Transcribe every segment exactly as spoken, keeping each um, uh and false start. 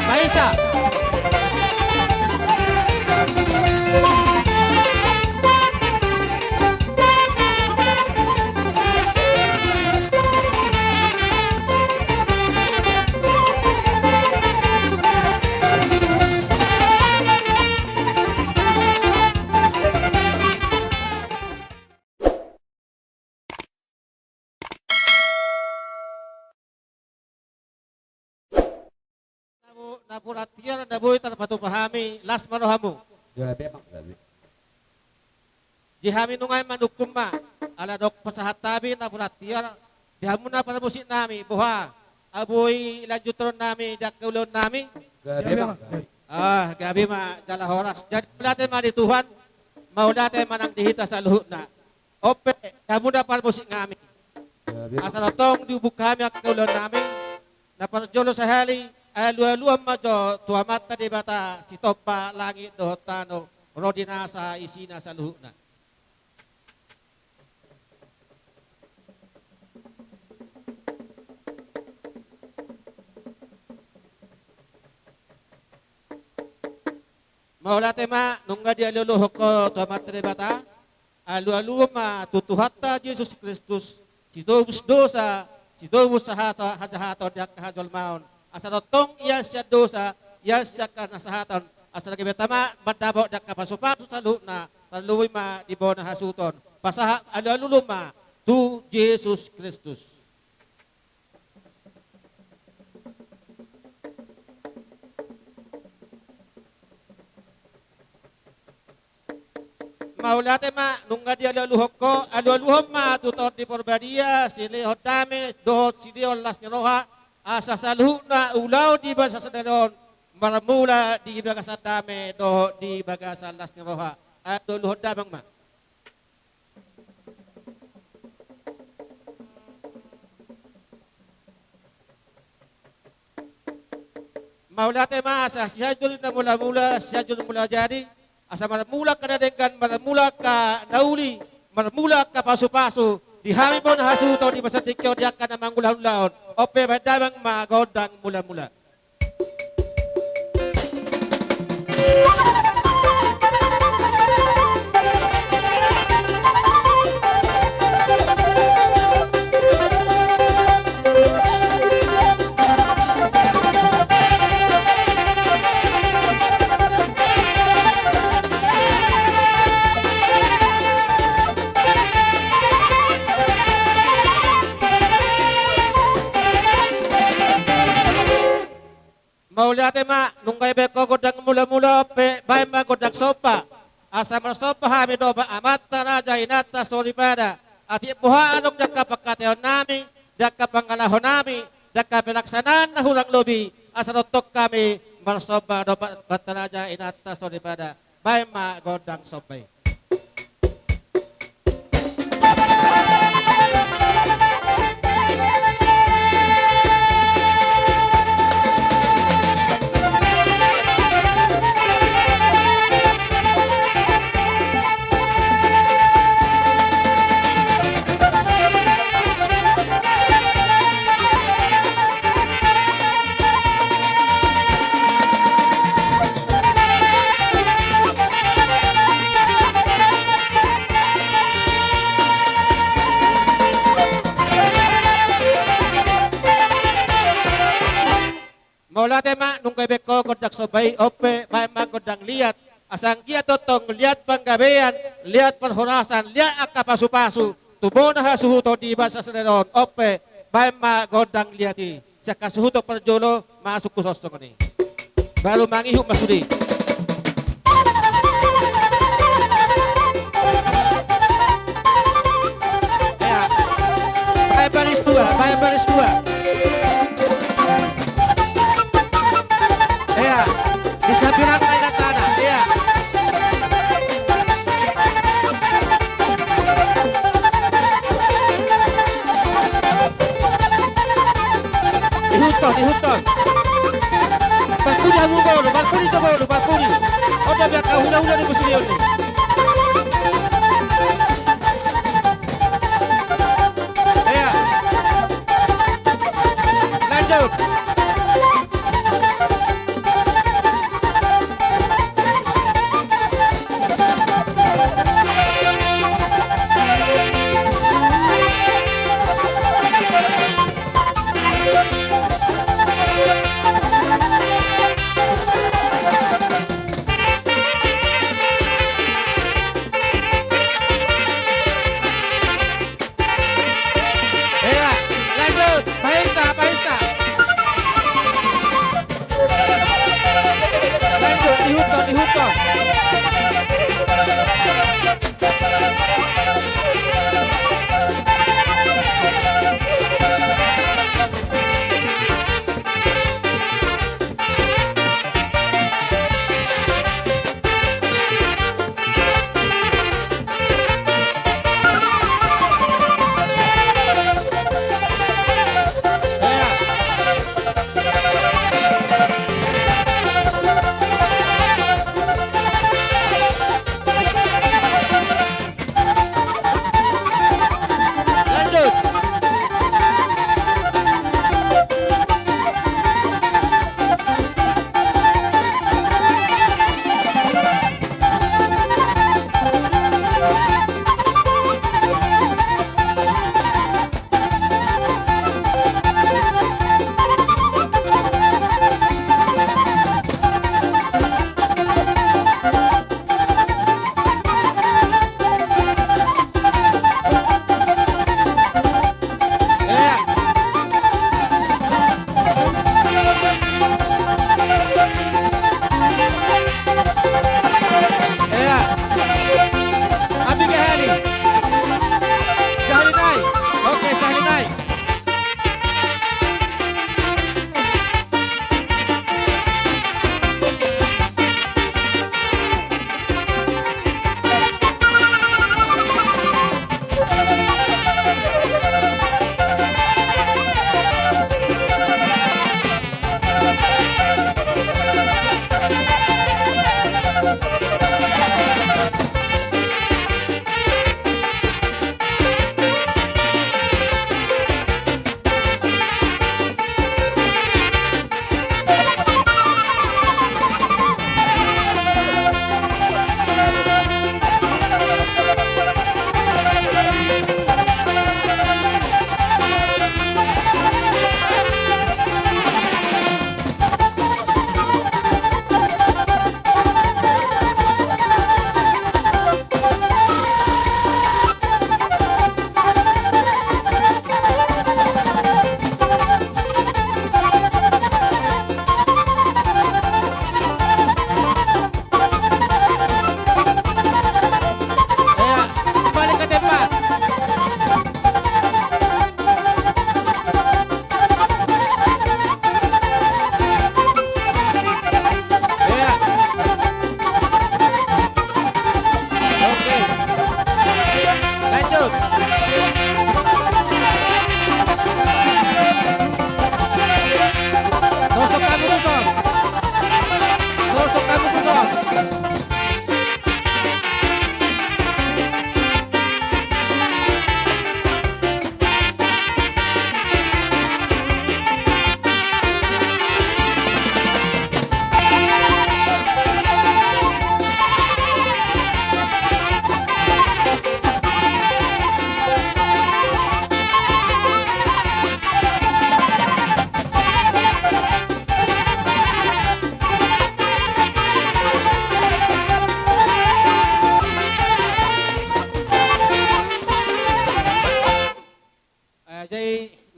Baisa. Napuran tiar na boi tarpatupa hami, las ma rohamu. Gabe, Amang, gabe. Di hami nuaeng manungkun ma, ala dok pasahat hami napuran tiar di hamuna parmusik nami, boha, a boi lanjuton nami di angka ulaon nami. Gabe, Amang, gabe. Ah, gabe ma jala horas. Jadi mauliate ma di Tuhan, mauliate ma nang di hita saluhutna. On pe, hamuna parmusik nami. Asa tongtong dibuka hami angka ulaon nami. Na parjolo sahali, alualuhon ma jo tu Amanta Debata, sitompa langit dohot tano, ro di nasa isina saluhutna. Mauliate ma, nunga dialualuhon ho tu Amanta Debata, alualuhon ma tu Tuhanta Jesus Kristus, sitobus dosa, sitobus sahata-, hajahaton di angka hajolmaon, asa tongtong ia sian dosa, ia sian angka nasahaton, asa gabe tama mandapot di angka pasupasu saluhutna, tarlumobi ma di bona hasuhuton, pasahat alualuhon ma tu Jesus Kristus. Mauliate ma, nunga dialualuhon ho, alualuhon ma tu Tondi Porbadia, silehon dame, dohot silehon las ni roha, asa saluhutna ulaon di bagasan sadari on, marmula di bagasan dame, dohot di bagasan las ni roha, alualuhon damang ma. Mauliate ma asa Sianjur na mula-mula, Sianjur Mulajadi, asa marmula angka na denggan, marmula angka na uli, marmula angka pasupasu, di hami bona hasuhuton di bagasan tingki on di angka na mangulahon ulaon, on pe baen damang ma gondang mula-mula. Mauliate ma, nunga dibaen ho gondang mula-mula, on pe baen ma gondang somba. Asa marsomba hami dohot amanta raja, inanta soripada. Atik boha adong di angka pangkataion nami, di angka pangalaho nami, di angka pelaksanaan na hurang lobi, asa tongtong hami marsomba dohot amanta raja, inanta soripada. Baen ma gondang somba i. Mauliate ma, nunga dibaen ho gondang somba i, on pe baen ma gondang liat. Asa anggiat tongtong liat panggabean, liat parhorasan, liat angka pasupasu tu bona hasuhuton di bagasan sadari on, on pe baen ma gondang liat i. Sian hasuhuton parjolo masuk tu sosongon i. Baru mangihut ma sude. Ea. Baen baris dua, baen baris dua. Ea. Bisa bilang kayak tanah, ea. Ihuthon, ihuthon. Parpudi hamu boru, parpudi jo boru, parpudi. Oda biar kau hula-hula di musulion ni. Ea. Lanjut.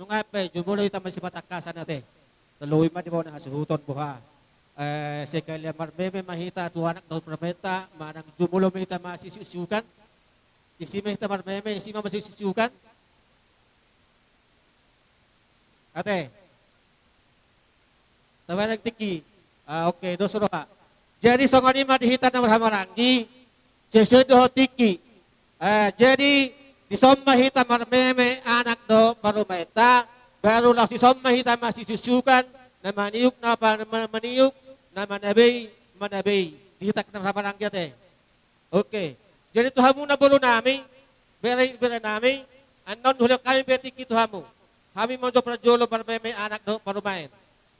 Nga pe jumolo hita masipatakkasan ate. Lolowi ma di bona hasuhuton boha. Eh, sekalian marmeme ma hita tu anak dohot parumaenta manang jumolo ma hita masisusukan. Isi ma hita marmeme, isi ma masisusukan. Ate. Tabereng tingki. Ah, oke, dos roha. Jadi songon i ma di hita na marhahamaranggi, sesuai dohot tingki. Eh, jadi dison ma hita marmeme anak dohot parumaenta, baru laos dison ma hita masisusukan, na maniuk, na pa-, na maniuk, na manabei, manabei. Di hita na marhahamaranggi ate. Oke. Jadi tu hamu na boru nami, bere, bere nami, annon hulehon hami be tingki tu hamu. Hami ma jolo parjolo marmeme anak dohot parumaen.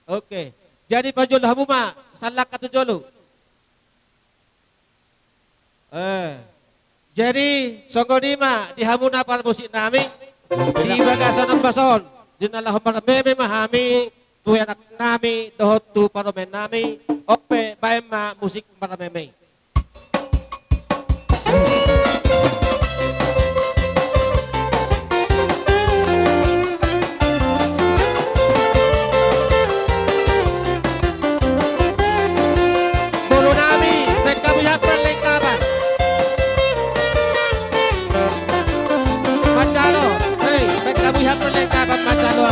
Oke. Jadi parjolo hamu ma, sallangka tu jolo. Eh. Jadi songon i ma di hamu na parmusik nami, di bagasan ombas on, di na laho marmeme ma hami, tu anak nami, dohot tu parumaen nami, on pe baen ma musik marmeme. Boru nami, baen hamu perlengkapan. Manjalo, hei, baen hamu perlengkapan manjalo.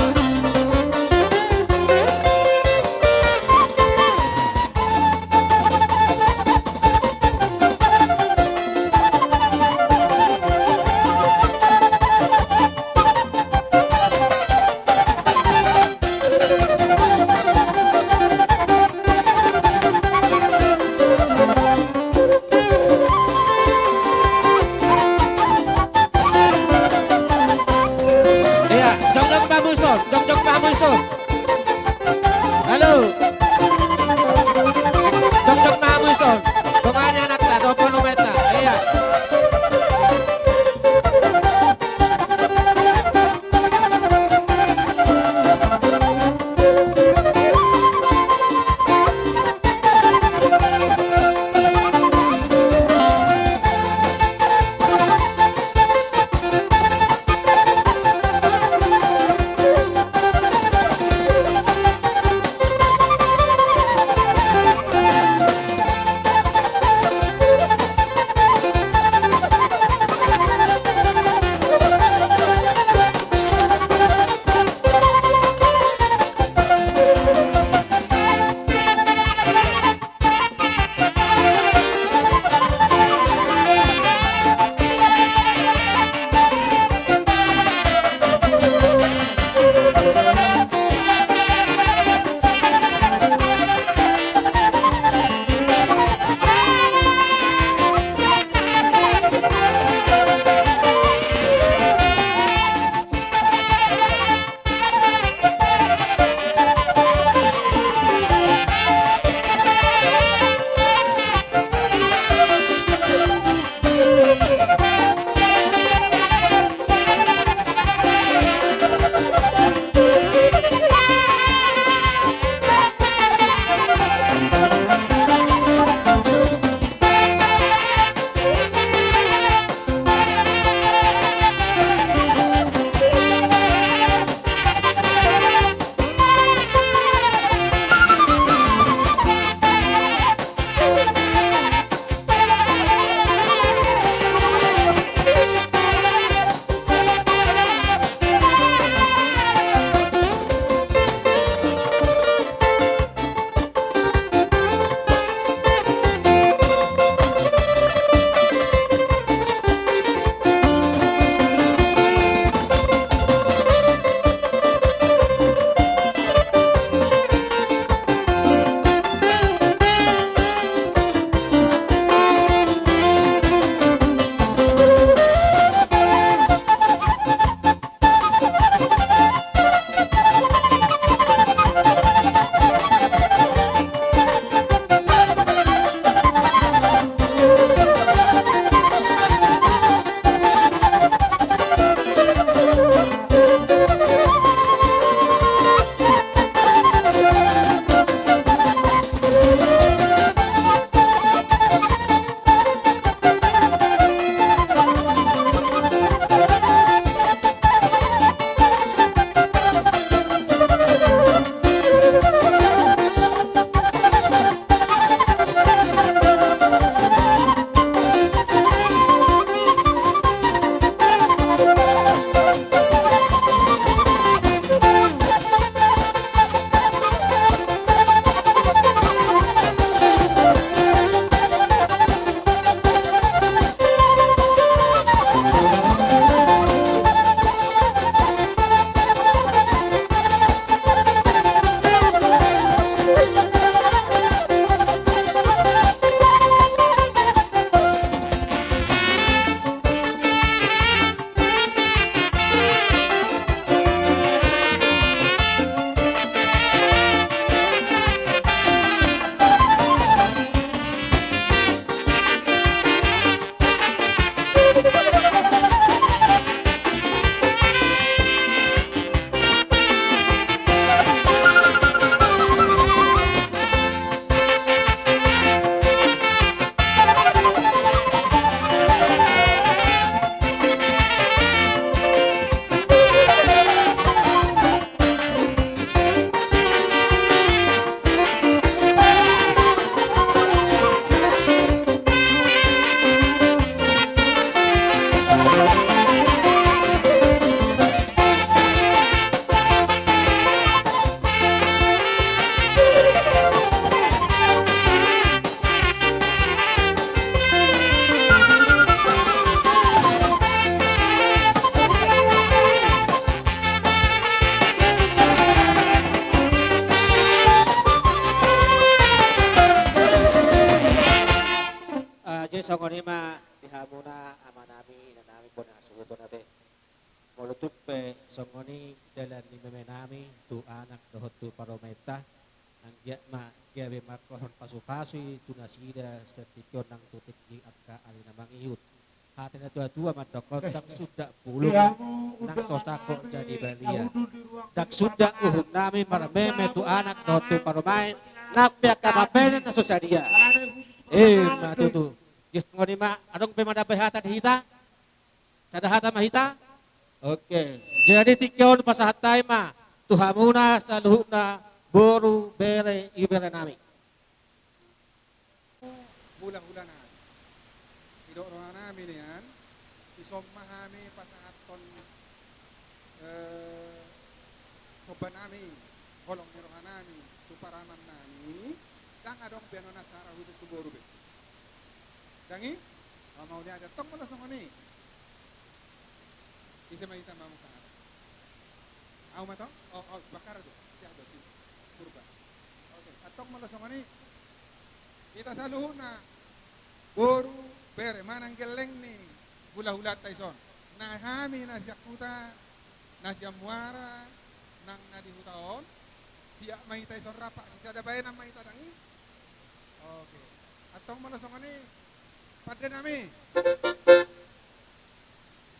Molo tung pe songon i dalan ni meme nami tu anak dohot tu parumaenta, nang giat ma gabe marhon pasupasu i tu nasida sian tingki on nang tu tingki angka ari na mangihut. Hata ni natuatua mandok on, ndang suda bulung nang so sangkot jadi balia. Ndang suda uhum nami marmeme tu anak dohot tu parumaen, nang pe angka mambere na so sadia. Ima tutu. Jadi songon i ma, adong pe mandapot hata di hita? Sada hata ma hita? Oke. Jadi tingki on pasahat hami ma tu hamuna saluhutna boru, bere, ibebere nami. Hulahula nami. Didok roha nami nian, dison ma hami pasahathon, eh, somba nami, holong ni roha nami tu parumaen nami, ndang adong be annon acara khusus tu boru be. Ndang i? Mauliate, antong molo songon i. Ise ma hita ma mungkin. Au ma tong? Oh, oh, bakar tu. Siap do, si Purba. Oke, antong molo songon i. Hita saluhutna boru, bere, manang gelleng ni hulahulanta dison. Na hami na sian huta, na sian muara, nang na di huta on, siap ma hita dison rap, sisada bahenon ma hita, ndang i? Oke. Antong molo songon i, pande nami.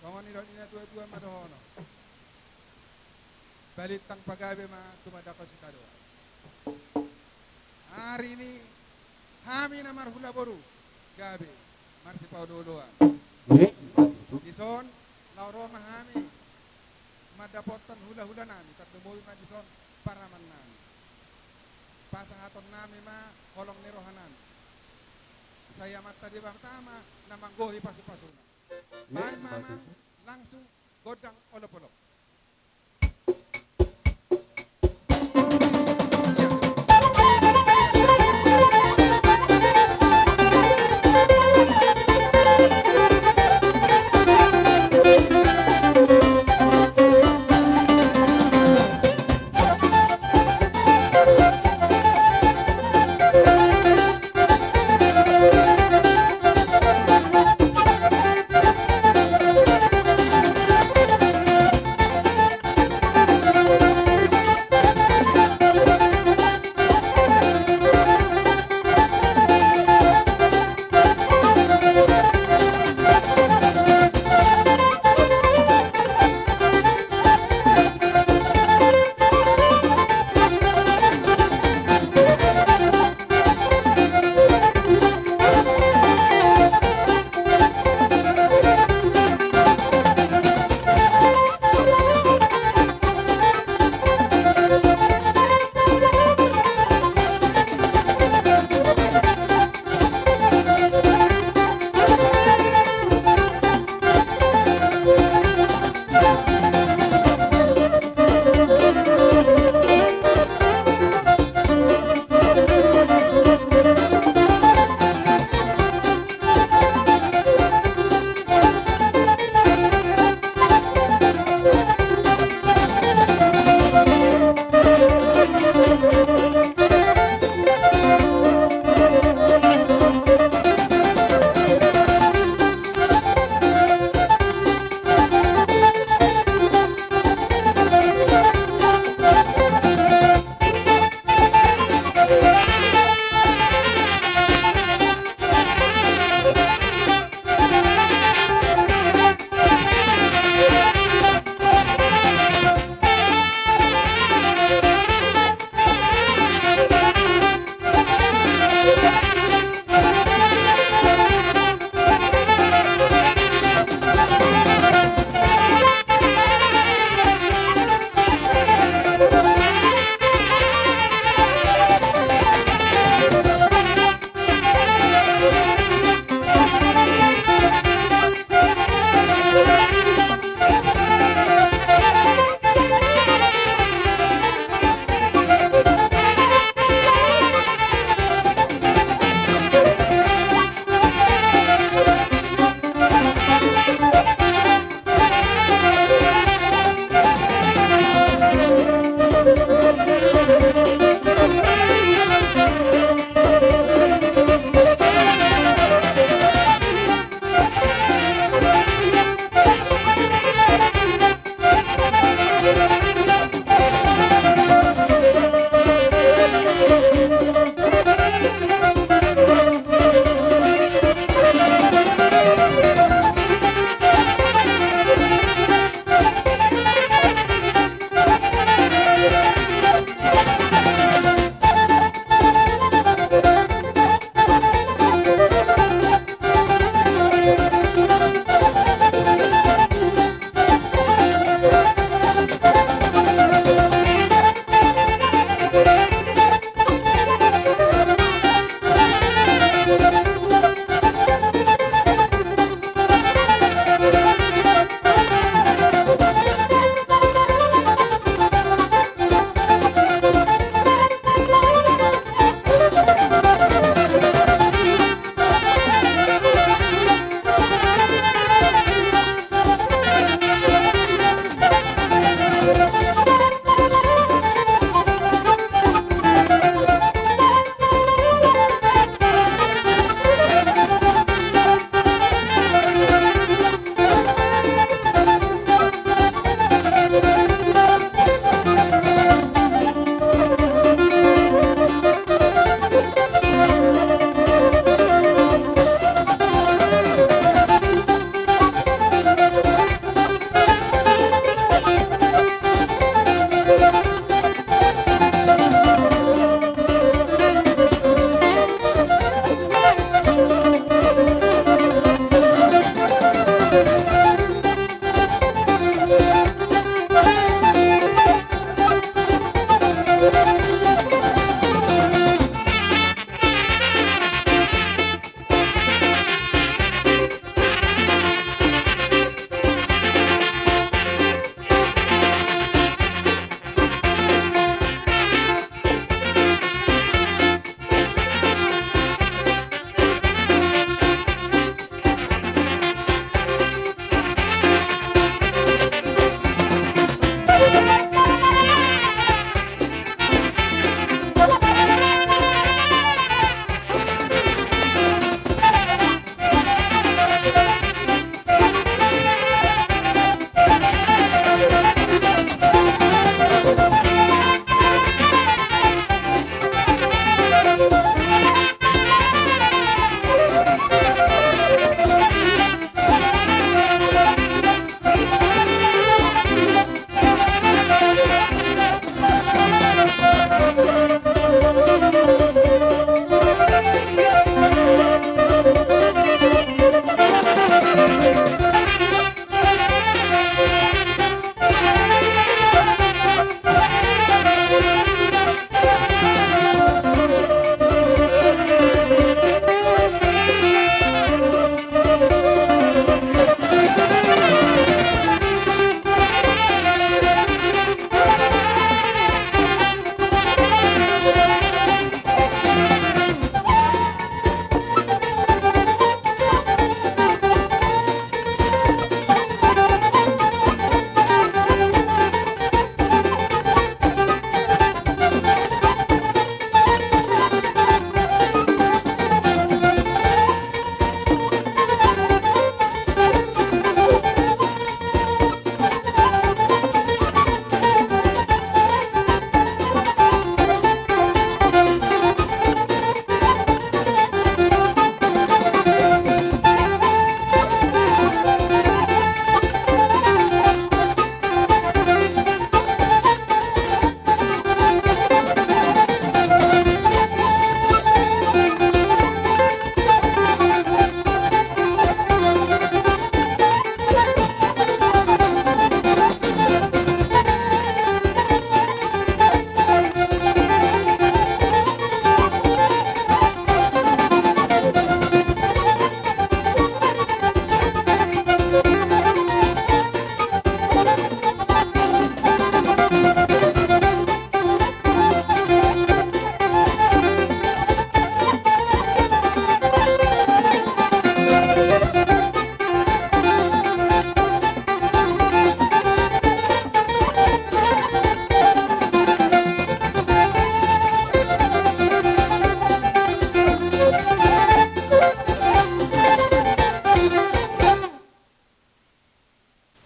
Songon i do ni natuatua ma dohonon. Balintang pagabe ma tumandangkon sitadoan. Ari ni hami na marhula boru, gabe marsipaolooloan. Dison, laho ro ma hami mandapothon hulahula nami, tarlumobi ma dison parumaen nami. Pasahaton nami ma holong ni roha nami. Sai Amanta Debata ma na manggohi pasupasuna. Baen ma amang langsung gondang olopolop.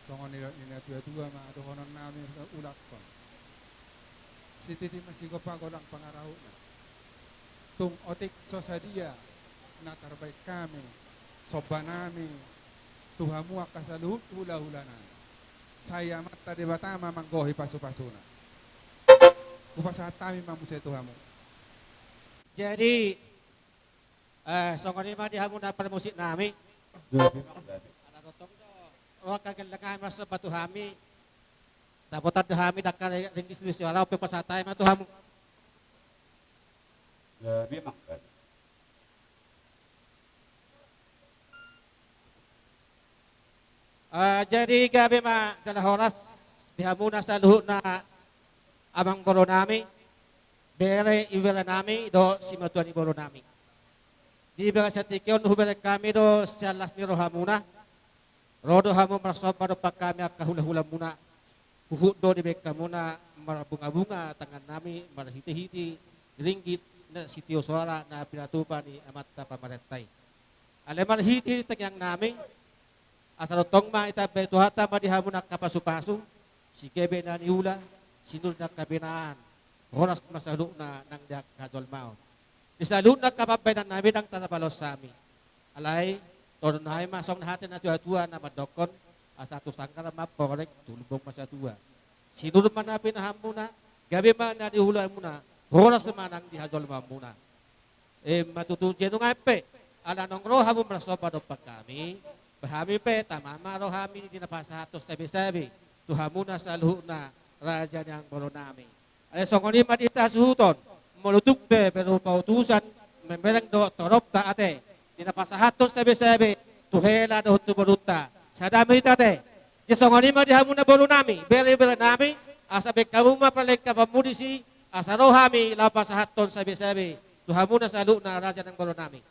Songon nidok ni natuatua ma dohononnami ulakkon. Sititi ma sigompa godang pangarahutna. Tung otik so sadia na tarbaen hami sombanami tu hamu angka saluhut hulahulanami. Sai Amanta Debata ma manggohi pasupasuna. Hupasahat hami ma muse tu hamu. Jadi, eh, songon i ma di hamu na parmusiknami. Ala tongtong do roha gelleng nami marsomba tu hami. Dapotan do hami dangka ringgit sitio soara, on pe hupasahat hami ma tu hamu. Gabe ma. Ah, jadi gabe ma jala horas di hamuna saluhutna amang bolonami, bere iberenami dohot simatua ni bolonami. Di bagasan tingki on hubereng hami do sian las ni rohamuna. Ro do hamu marsomba dompak hami angka hulahulamuna. Huhut do dibaen hamuna marbungabunga tangannami marhitehite ringgit na sitio soara na pinatupa ni Amanta pamarenta i. Alai marhitehite tangiangnami, asa tongtong ma ditambai Tuhanta ma di hamuna angka pasupasu, sigabe na niula, sinur ni angka binaan, horas ma saluhutna nang di angka jolma on. Di saluhutna angka pambahenannami ndang tarpaloas hami. Alai, dohonon nami ma songon hata ni natuatua na mandokkon, asa tu sanggar ma borek, tu lumbung ma satua. Sinur ma na pinahanmuna, gabe ma na niulamuna, horas ma nang di hajolmaonmuna. Emma tutu, jadi nunga pe, ala naung ro hamu marsomba dompak hami, ba hami pe tama ma rohami di na pasahathon sabesabe tu hamuna saluhutna raja ni amang bolonami. Alai songon i ma di hasuhuton, molo tung pe berupa utusan, membereng dohot torop ta ate, di na pasahathon sabesabe tu hela dohot tu borunta, sada ma hita ate. Jadi songon i ma di hamuna bolonami, bere-berenami, asa baen hamu ma parlengkapanmu disi, asa ro hami laho pasahathon sabesabe tu hamuna saluhutna raja ni amang bolonami.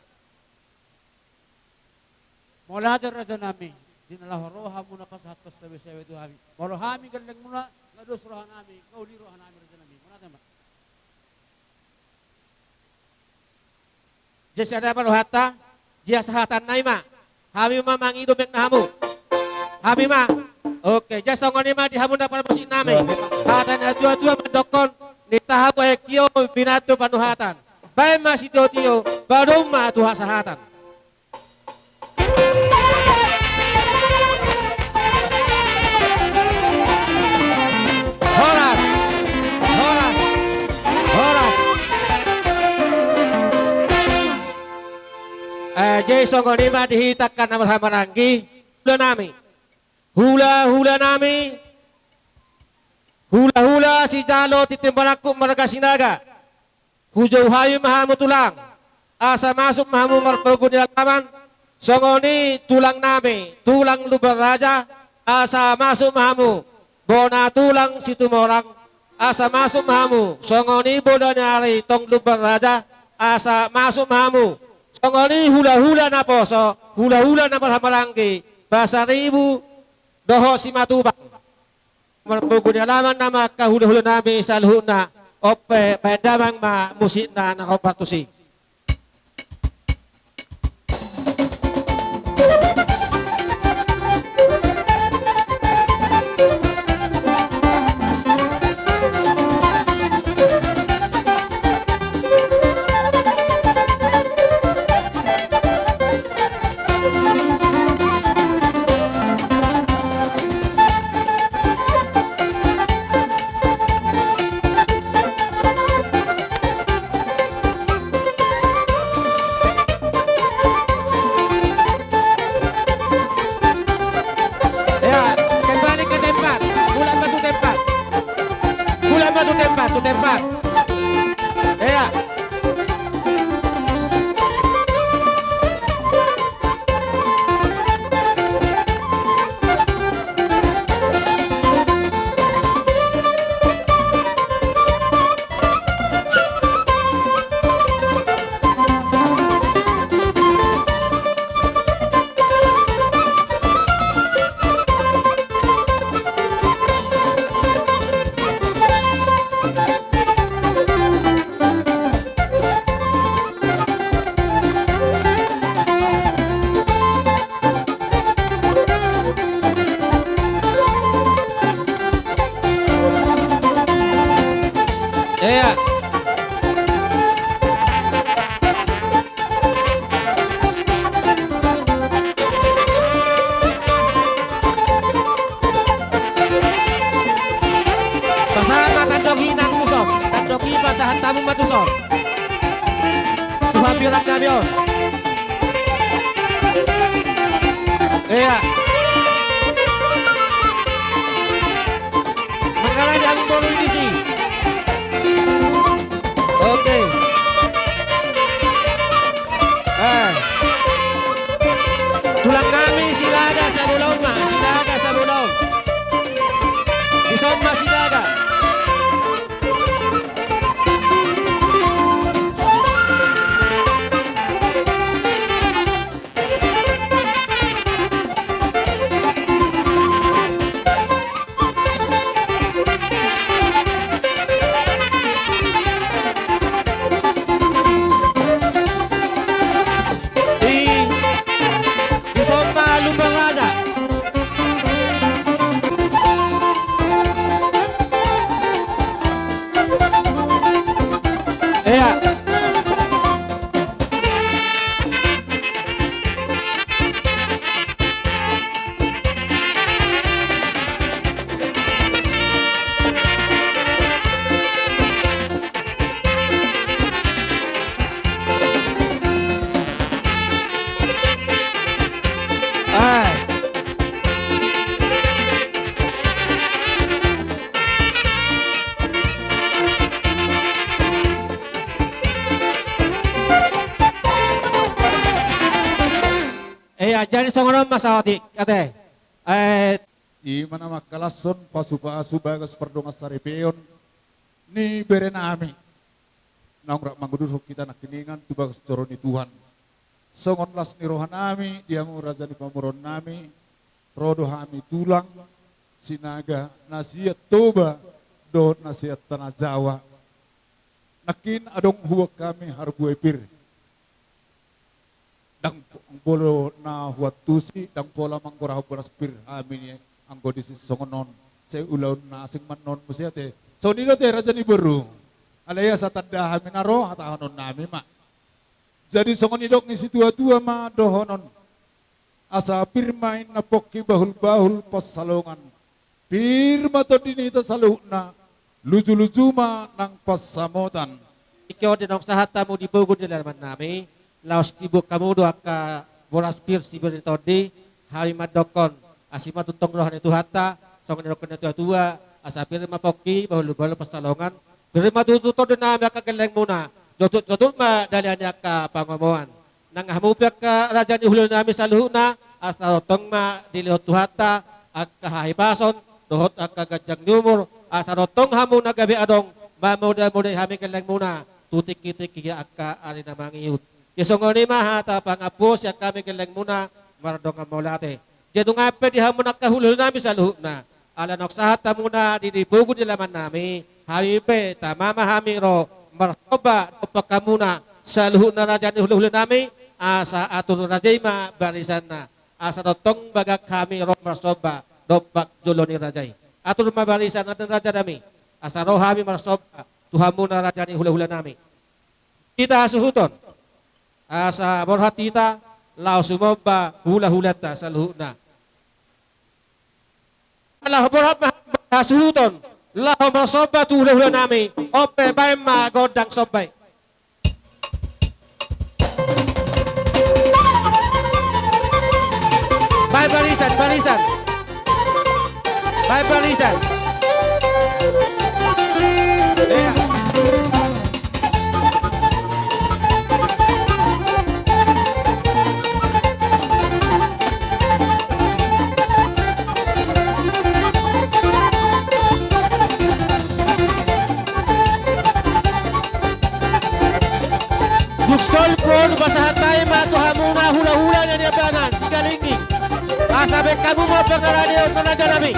Mauliate rajanami, di na laho ro hamuna pasahathon sabesabe tu hami. Molo hami gellengmuna, nga dos rohanami, nga uli rohanami rajanami. Mauliate ma. Jadi sada ma rohanta, dia sahatanna i ma. Hami ma mangido baen hamu. Hami ma. Oke, jadi songon i ma di hamuna parmusiknami. Hata ni natuatua mandokkon, ninta hamu aek tio, binantu panuhatan. Baen ma sitiotio, badom ma tu hasahatan. Horas. Horas. Horas. Eh, jadi songon i ma di hita angka na marhahamaranggi, hulanami. Hulahulanami. Hulahula sijalo tintin barangkup marga Sinaga. Hujou hami ma hamu tulang, asa masuk ma hamu marpogu ni alaman, songon i tulangnami, tulang Lumban Raja, asa masuk ma hamu, bona tulang Situmorang, asa masuk ma hamu, songon i bona ni ari tong Lumban Raja, asa masuk ma hamu, songon i hulahula naposo, hulahula na marhahamaranggi, Pasaribu, dohot Simatupang. Marpogu ni alaman nama angka hulahulanami saluhutna, on pe baen damang ma musikna na hombar tusi. Pasahat hamu ma tuson. Tu hambirang nami on. Ia. Mangkaradai hamu boru i disi. Oke. Eh. Tulang nami Sinaga sabola on ma, Sinaga sabola on. Dison ma Sinaga. Di, dison ma Lumban Raja. Ia. Ai. Ia, jadi songon on ma saotik, ate. Eh, i ma na mangkalashon pasupasu bagas pardongansaripeon ni berenami. Naung rap manguduthon hita nangkiningan tu bagas joro ni Tuhan. Songon las ni rohanami di hamu raja ni pamoruonnami, ro do hami tulang Sinaga na sian Toba dohot na sian Tanah Jawa. Nangkin adong huboan hami harbue pir. Ndang po-, molo na huantusi, ndang pola mangkorahon boras pir hami ni anggo disi songon on. Sai ulaon na asing ma annon muse ate. Songon i do ate raja ni boru. Alai asa tanda hami na ro, hatahononnami ma. Jadi songon nidok ni situatua ma dohonon. Asa pir ma inna pongki bahulbahul pansalongan. Pir ma tondi ni hita saluhutna, lujuluju ma nang pansamotan. Ingkon di naung sahat hamu di pogu ni dalamannami, laos diboan hamu do angka boras pir sibir ni tondi, hami mandokkon, asi ma tongtong roha ni Tuhanta, songon nidok ni natuatua, asa pir ma pongki, bahulbahul pansalongan, pir ma tutu tondinami angka gellengmuna, jotjotjot ma dalihan ni angka pangomoan. Nang hamu pe angka raja ni hulahulanami saluhutna, asa tongtong ma dilehon Tuhanta angka hahipason dohot angka ganjang ni umur, asa tongtong hamu na gabe adong mamodamodai hami gellengmuna tu tingkitingki angka ari na mangihut. Ia songon i ma hata pangampu sian hami gellengmuna mardongan mauliate. Jadi nunga pe di hamu angka hulahulanami saluhutna, ala naung sahat hamuna di, di pogu ni dalamannami, hami pe tama ma hami ro marsomba dompak hamuna saluhutna raja ni hulahulanami, asa atur raja i ma barisanna, asa tongtong bagak hami ro marsomba dompak jolo ni raja i. Atur ma barisan, rajanami, asa ro hami marsomba tu hamuna raja ni hulahulanami. Hita hasuhuton, asa borhat hita laho sumomba hulahulanta saluhutna. Laho borhat ma hasuhuton laho marsomba tu hulahulanami. On pe baen ma gondang somba i. Baen barisan, barisan. Baen barisan. Ia. Dung solpon pasahat hami ma tu hamuna hulahula na niambangan Sigalingging. Asa baen hamu ma pangarandeon, rajanami.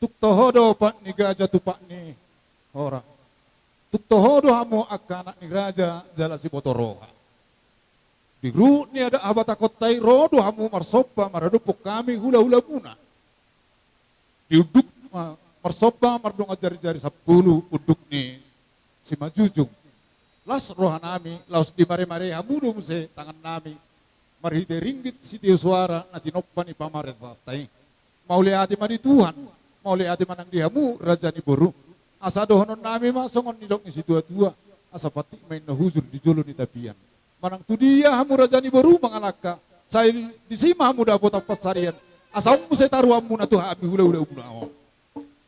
Tung toho do pat ni gaja tu pat ni hora. Tung toho do hamu angka anak ni raja jala siboto roha. Di ruhut ni adat habatahonta i ro do hamu marsomba maradophon hami hulahulamuna. Di unduk, eh, marsomba mardongan jarijari sampulu unduk ni simanjujung. Las rohanami, laos dimaremare hamu do muse tangannami marhite ringgit sitio soara na tinompa ni pamarentanta i. Mauliate ma di Tuhan, mauliate ma nang di hamu raja ni boru. Asa dohononnami ma songon nidok ni situatua, asa pantik ma inna hujur di jolo ni tapian. Manang tu dia hamu raja ni boru mangalangka, sai disi ma hamu dapotan pansarian. Asa on muse taruanmuna tu hami hulahulamuna on.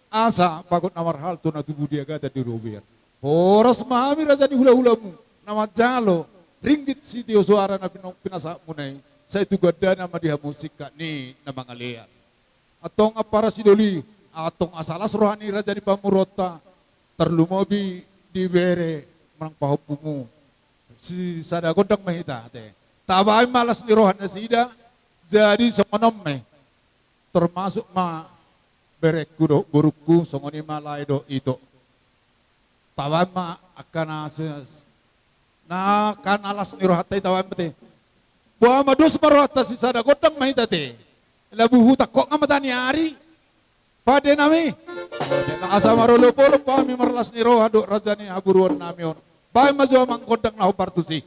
Asa bagot na marhalto na tubu di agatan di robean. Horas ma hami raja ni hulahulamu na manjalo ringgit sitio soara na pinasahatmuna i. Sai tu gandana ma di hamu singkat ni na mangalean. Antong ampara sidoli, antong asa las roha ni raja ni pamoruonta, tarlumobi di bere manang pahompumu. Sisada gondang ma hita ate. Tabaen ma las ni roha nasida. Jadi songon on ma i. Termasuk ma berengku dohot borungku, songon i ma lae dohot ito. Tabaen ma angka na se-, na angka na las ni rohanta i tabaen ma ate. Boha ma dos ma rohanta sisada gondang ma hita ate. Labu hutangkok nga mata ni ari. Pande nami. Asa marolopolop hami marlas ni roha dohot raja ni haburuonnami on. Baen ma jo amang gondang na hombar tusi.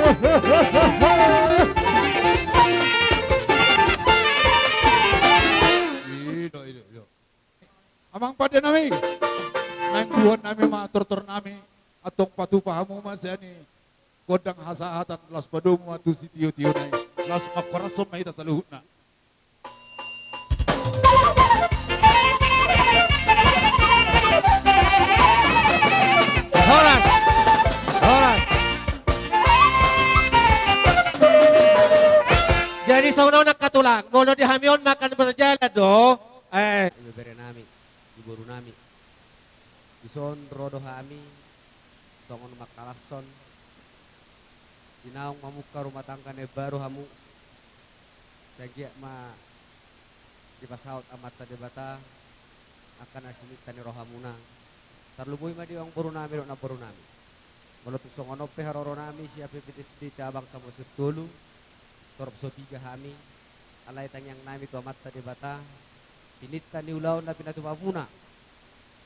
Ido, ido, ido. Amang pande nami, naeng buhan nami ma tortor nami, antong patupa hamu ma sian i gondang hasahatan, laos padomu ma tu sitiotio nai, laos mangkorashon ma hita saluhutna. Horas. Horas. Jadi songon on angka tulang, molo di hami on makan berjalan do, eh. Ibebere nami, di boru nami. Dison ro do hami songon mangkalashon, di naung mamungka rumah tangga na imbaru hamu. Sai anggiat ma dipasaut Amanta Debata angka na sininta ni rohamuna. Tarlumobi ma di amang boru nami dohot namboru nami. Molo tung songon on pe haroro nami sian P P T S D cabang Samosir Tolu, torop so piga hami, alai tangiang nami tu Amanta Debata, pininta ni ulaon na pinatupamuna,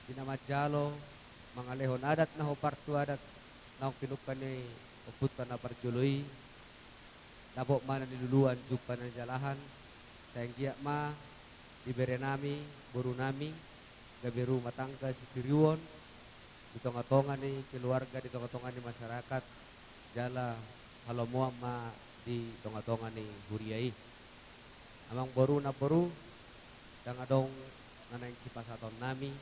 di na manjalo mangalehon adat na hombar tu adat naung pinungka ni ompunta na parjolo i, dapot ma na niluluan, jumpa na nijalahan. Sai anggiat ma dibere nami boru nami gabe rumah tangga sitiruon di tongatonga ni keluarga, di tongatonga ni masyarakat, jala halomoan ma di tongatonga ni huria i. Amang boru, namboru, ndang adong na naeng sipasahaton nami,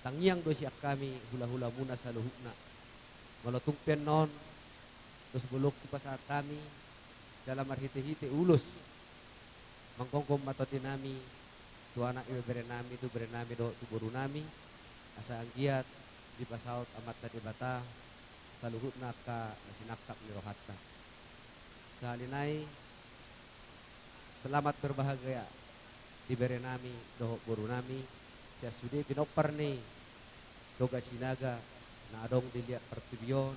tangiang do sian hami hulahulamuna saluhutna. Molo tung pe annon dos bolon hupasahat hami jala marhitehite ulos manggomgom ma tondi nami tu anak ibebere nami, tu bere nami dohot tu boru nami, asa anggiat dipasaut Amanta Debata saluhutna angka na sinangkap ni rohanta. Sahali nai, selamat berbahagia dibere nami dohot boru nami sian sude pinompar ni Toga Sinaga na adong di liat portibi on,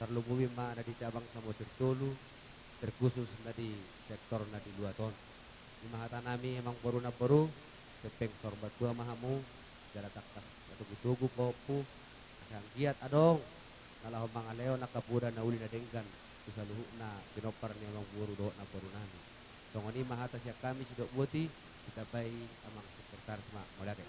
tarlumobi ma na di cabang Samosir Tolu, terkhusus na di sektor na di luat on. I ma hata nami, amang boru, namboru, hepeng saur matua ma hamu, jala tangkas matogutogu pahompu, asa anggiat adong na laho mangalehon angka poda na uli na denggan tu saluhutna pinompar ni amang boru dohot namboru nami. Songon i ma hata sian hami, sidok boti, ditambai amang sekretaris ma, mauliate.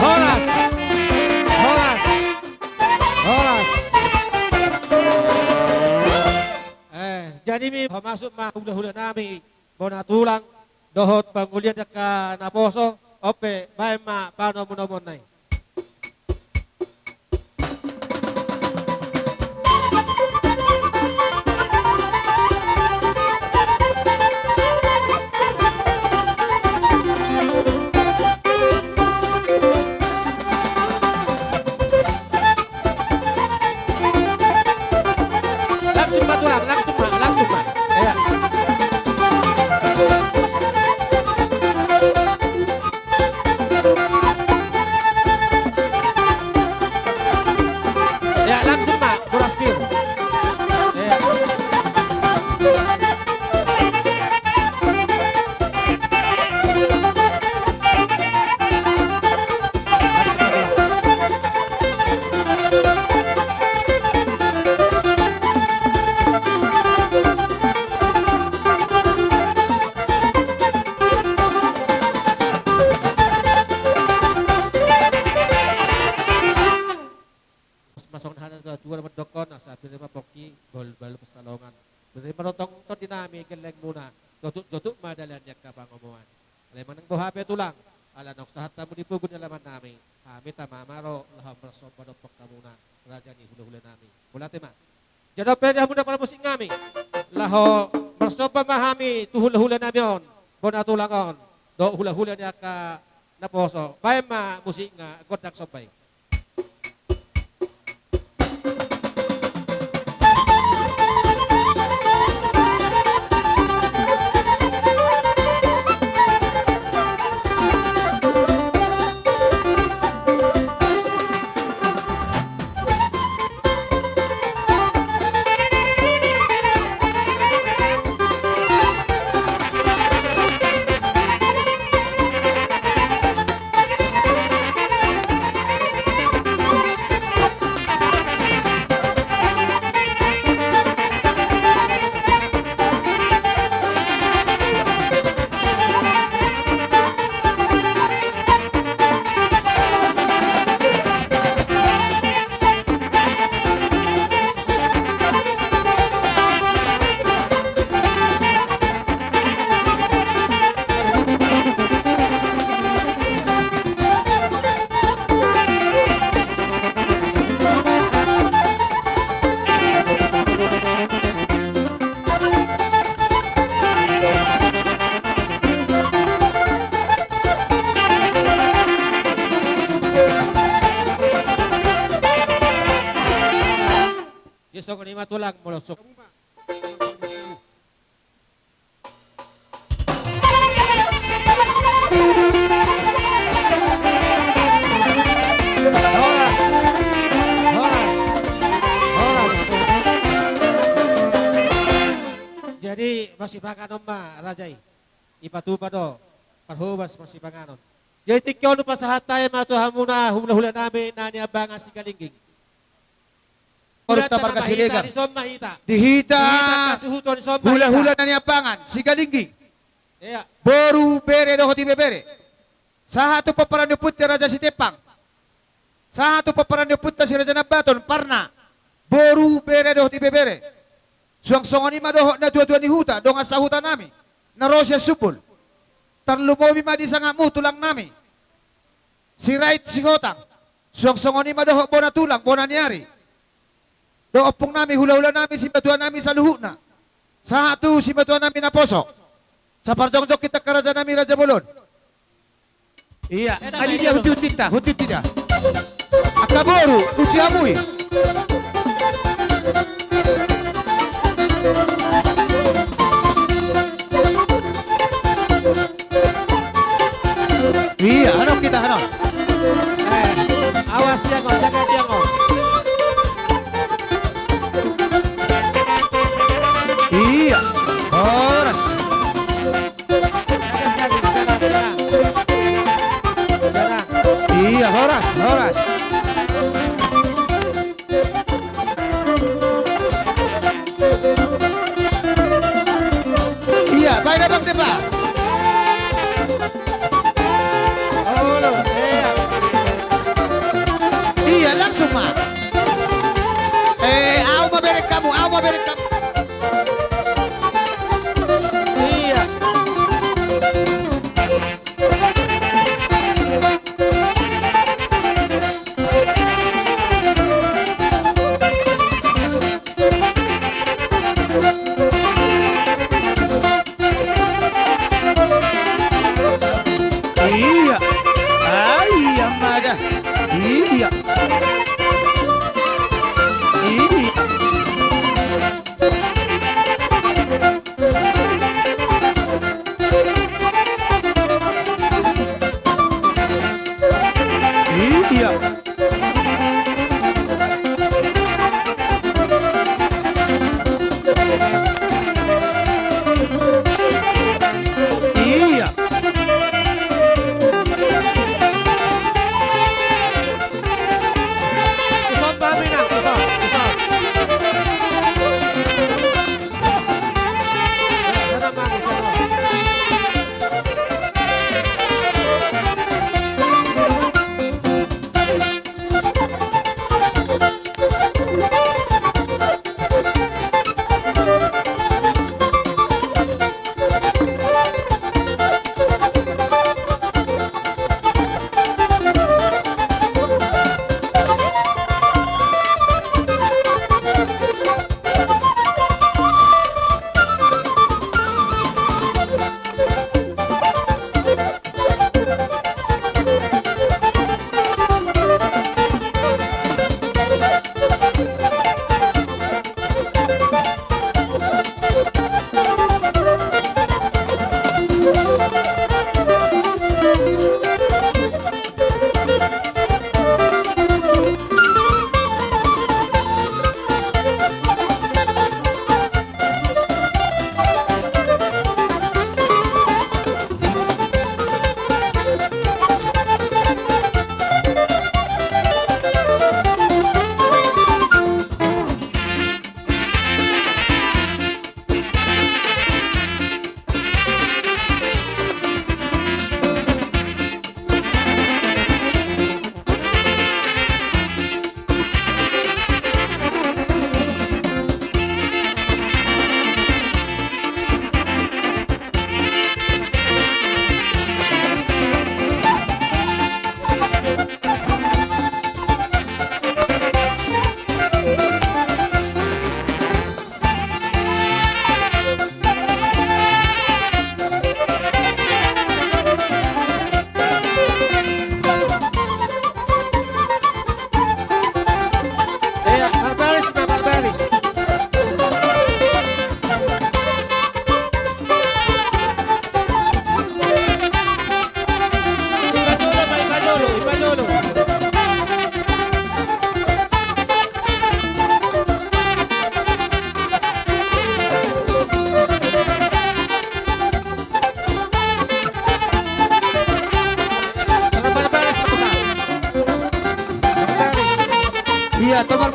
Horas. Horas. Horas. Eh, jadi mi, pamasuk ma hulahula nami, bona tulang, dohot pangulian angka naposo, on pe, baen ma panomunomuon nai. Langsung ma tulang, langsung ma, langsung ma. Iya. Ya, langsung ma, boras pir. Ya. Pasongon hata na tua-tua mandokkon, asa pir ma pongki, bahul-bahul pansalongan. Bere ma tongtong di nami gellengmuna, jotut-jotut ma dalan ni angka pangomoan. Alai manang boha pe tulang, ala naung sahat hamu di pogu ni alaman nami, hami tama ma ro laho marsomba dohot hamuna, raja ni hula-hula nami. Mauliate ma. Jala dope di hamuna parmusik nami, laho marsomba ma hami tu hula-hula nami on, bona tulang on, dohot hula-hula ni angka naposo. Baen ma musik na gondang somba i. Ia songon i ma tulang, molo so- Horas. Horas. Horas. Jadi, marsipanganon ma raja i. Dipatupa do parhobas marsipanganon. Jadi, tingki on hupasahat hami ma tu hamuna hula-hula nami na Niambangan Sigalingging. Boru ta marga Siregar. Di hita hula-hula na Niambangan Sigalingging. Boru, bere dohot ibebere. Sahat tu pomparan ni ompunta Raja Sitepang. Sahat tu pomparan ni ompunta si Raja Nambaton, Parna. Boru, bere dohot ibebere. Suang songon i ma dohot natua-tua ni huta, dongan sahuta nami na ro sian Sumbul. Tarlumobi ma di sangapmu tulang nami Sirait Sihotang. Suang songon i ma dohot bona tulang, bona ni ari, dohot ompung nami, hula-hula nami, simatua nami saluhutna, sahat tu simatua nami naposo. Saparjongjong hita angka raja nami, Raja Bolon. Ia, ai dia hunti-huntinta, hunti-huntinta. Angka boru, hunti hamu i. Ia, hanon hita, hanon. Eh, awas tiang on, jaga tiang on. Ia, horas. Ia, horas, horas. Ia, baen abang Depa. Ia, langsung ma. Eh, au ma bereng hamu, au ma bereng hamu. Ia. Ia. Ai, ia ma da. Ia. Ia.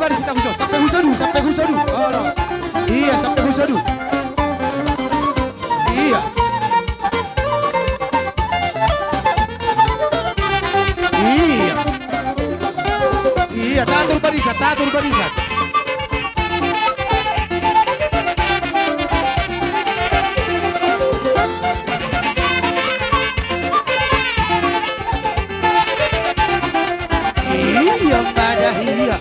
Sampe husa, sampe husa du, sampe husa du. Olo. Iya, sampe husa du. Iya. Iya. Iya, tatur barisan, tatur barisan. Iya, ma da, iya.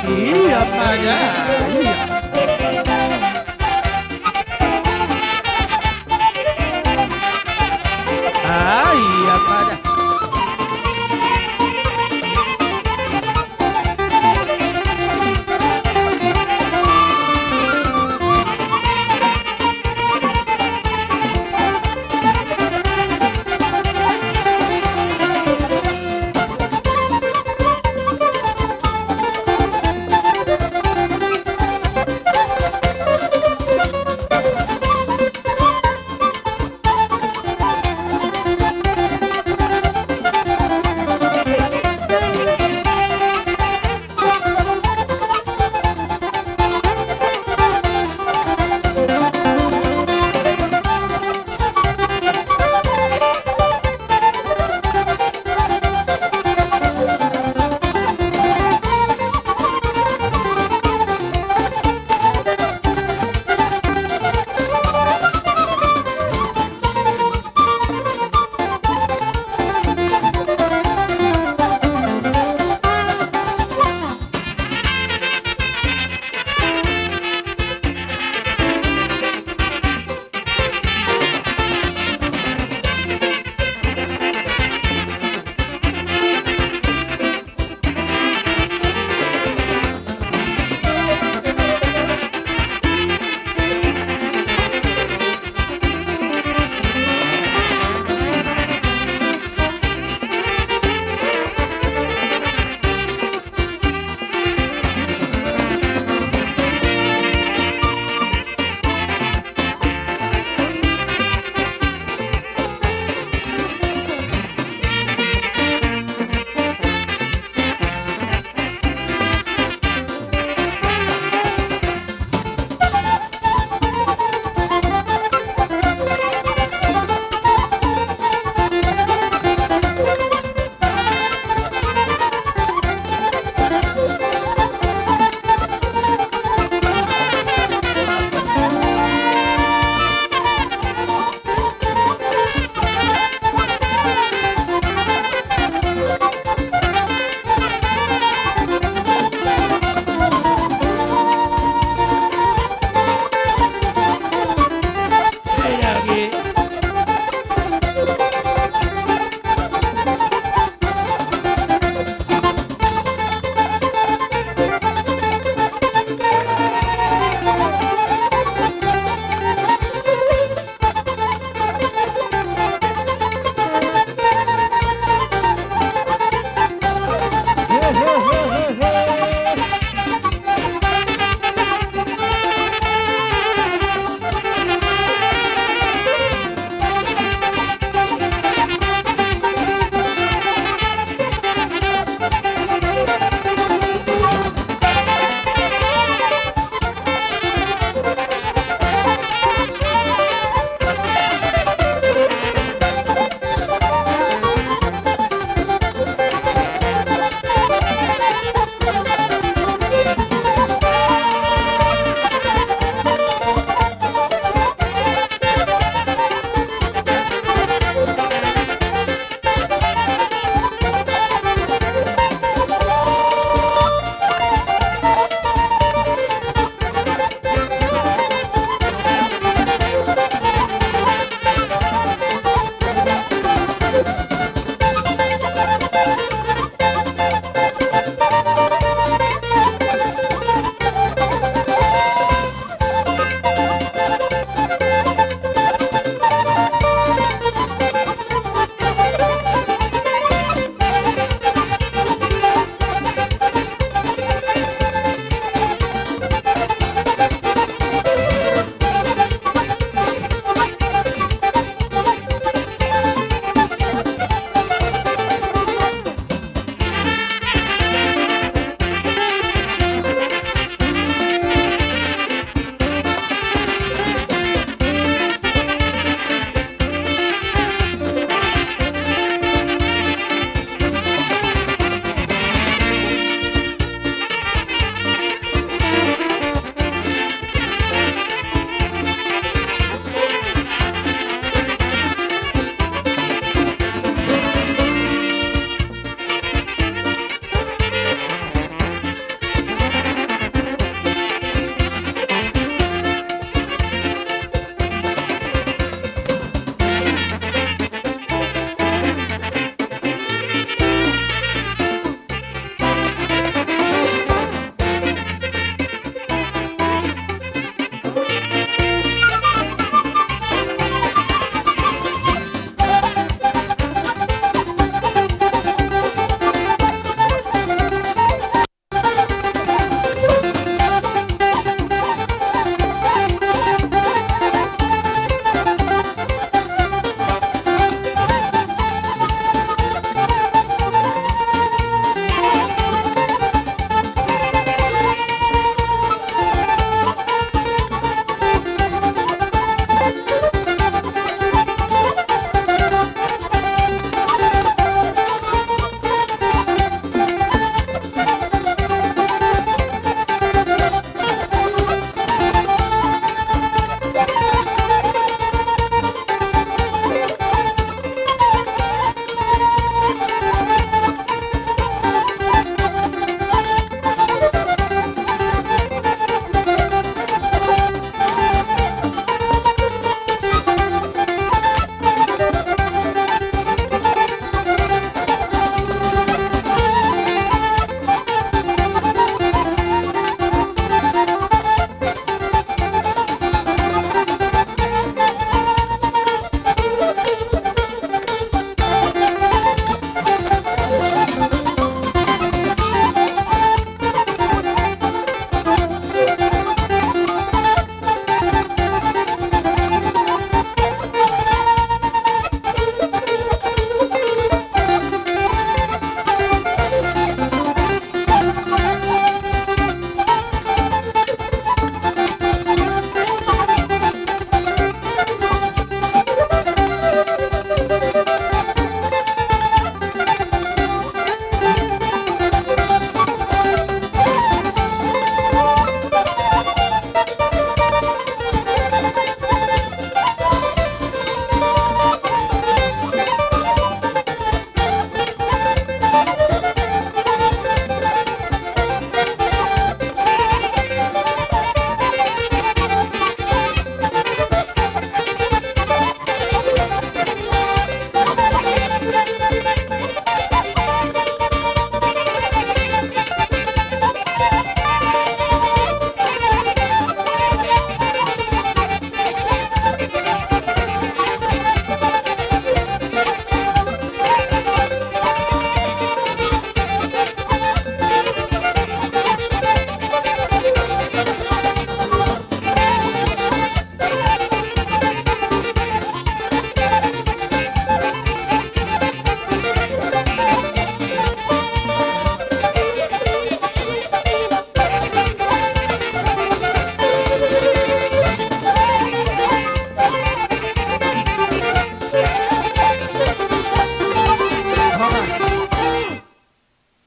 Iya, ma da, iya. Ah, iya, ma da.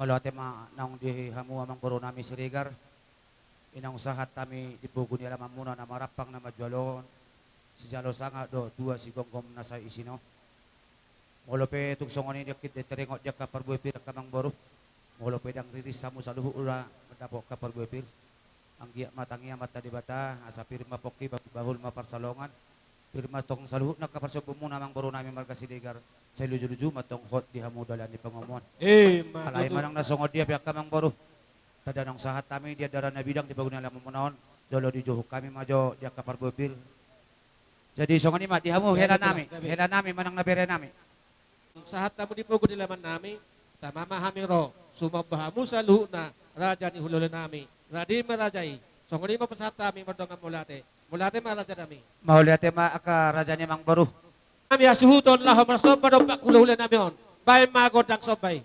Mauliate ma naung di hamu amangboru nami Siregar. I naung sahat hami di pogu ni alamanmuna na marampang na manjalo on, sijalo sanga do tua sigomgom na sai isina. Molo pe tung songon i di angka taringot di angka parbue pir angka amangboru, molo pe ndang riris hamu saluhutna mandapot angka parbue pir, anggiat ma tangiang ma Amanta Debata, asa pir ma pongki, ba-, bahul ma pansalongan, pir ma tong saluhutna angka parsombumuna amangboru nami marga Siregar, sai luju-luju ma tong hot di hamu dalan ni pangomoan. Ima tutu. Alai manang na songon dia pe angka amangboru, tanda naung sahat hami di andaran na bidang di pogu ni alamanmuna on, jolo dijohuk hami ma jo di angka parbue pir. Jadi songon i ma di hamu hela nami, hela nami manang na bere nami. Sahat hamu di pogu ni alaman nami, tama ma hami ro, sumamba hamu saluhutna, raja ni hulahula nami, rade ma raja i. Songon i ma pasahat hami mardongan mauliate. Mauliate ma raja nami. Mauliate ma angka raja ni amangboru. Hami hasuhuton laho marsomba dompak hulahula nami on. Baen ma gondang somba i.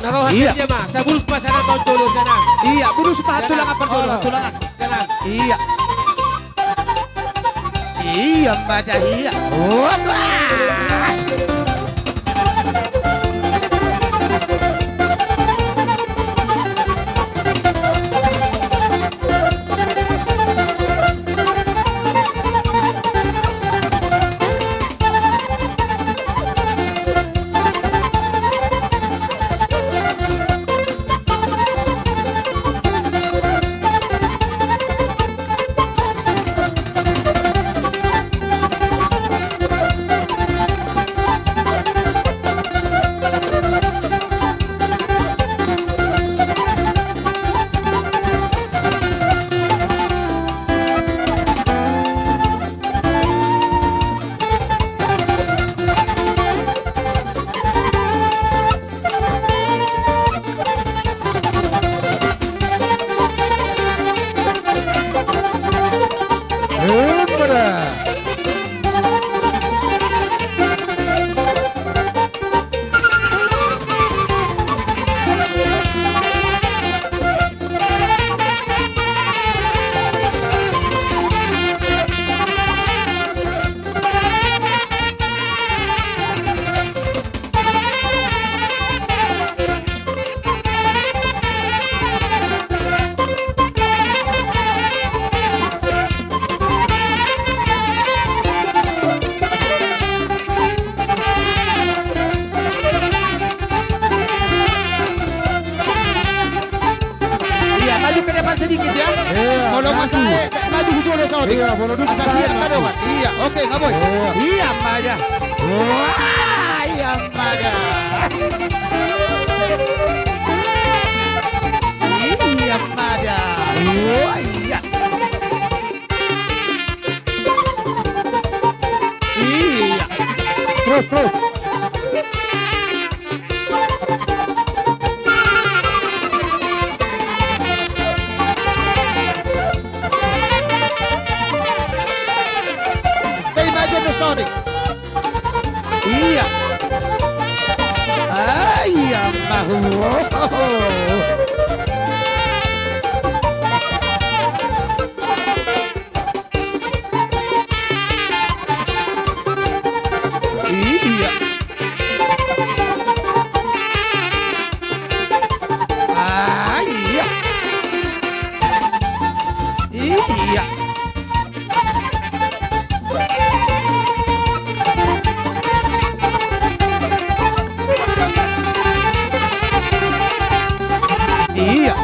Na roha. Iya. Dia ma, sabulus ma sana tonjolo sana. Iya, bulus ma tulangan, tonjolo tulangan. Sana. Iya. Iya, pada iya. Wah. Iya, maju ke depan sedikit ya. Iya, molo maju. Masa, eh, maju ke sana, sorry. Iya, molo duduk. Asa siap, maju. Iya, oke, nggak boleh. Iya. Iya, maju. Wah, iya, maju. Iya, maju. Wah, iya. Iya. Terus, terus. Hei, maju, Nusodi. Iya. Ah, iya, mahu. Iya. Ah, iya. Iya. Iya.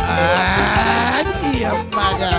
Ah, iya, mada.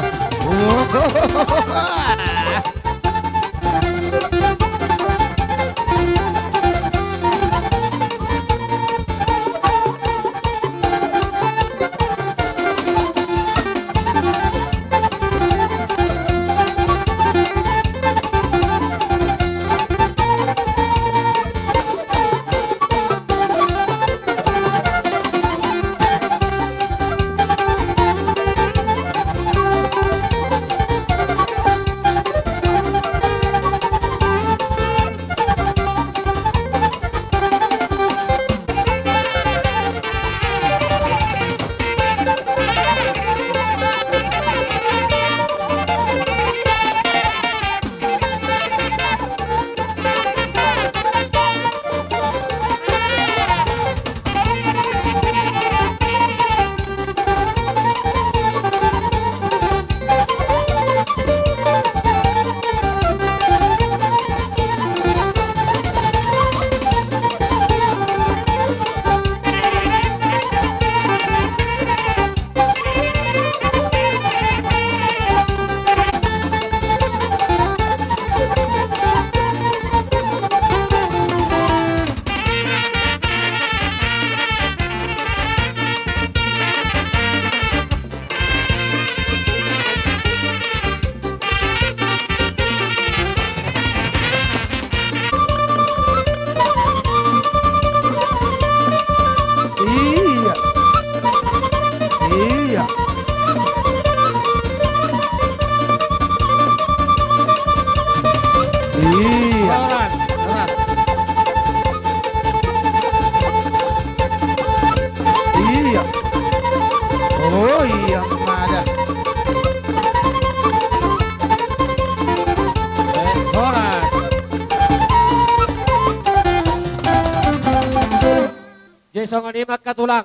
Songon i ma angka tulang.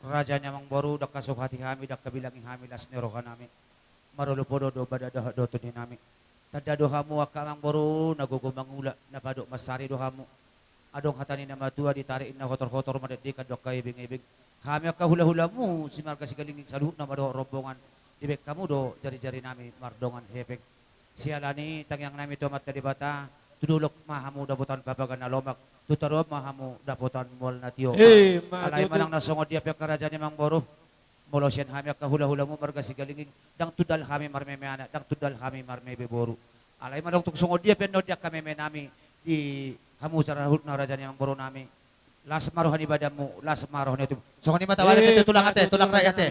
Raja ni amangboru, ndang hasuhati hami, ndang habilangi hami las ni roha nami. Marolopolop do badan dohot tondi nami. Tanda do hamu angka amangboru na gogo mangula, na padok mansari do hamu. Adong hata ni na matua, ditarik inna hotor-hotor, madekdekan do angka ebeng-ebeng. Hami angka hula-hulamu, simarga Sigalingging saluhutna ma dohot rombongan, dibaen hamu do jari-jari nami mardongan hepeng. Siala ni i tangiang nami tu Amanta Debata, tu dolok ma hamu dapotan papaga na lomak, tu toruan ma hamu dapotan mual na tio. Ima tutu. Alai manang na songon dia pe angka raja ni amangboru, molo sian hami angka hula-hulamu marga Sigalingging, ndang tundal hami marmeme anak, ndang tundal hami marmeme boru. Alai manang tung songon dia pe annon di angka meme nami, di hamu saluhutna raja ni amangboru nami, las ma roha ni badanmu, las ma roha ni otikmu. Songon i ma tabaen ate, tulang ate, tulang raja ate.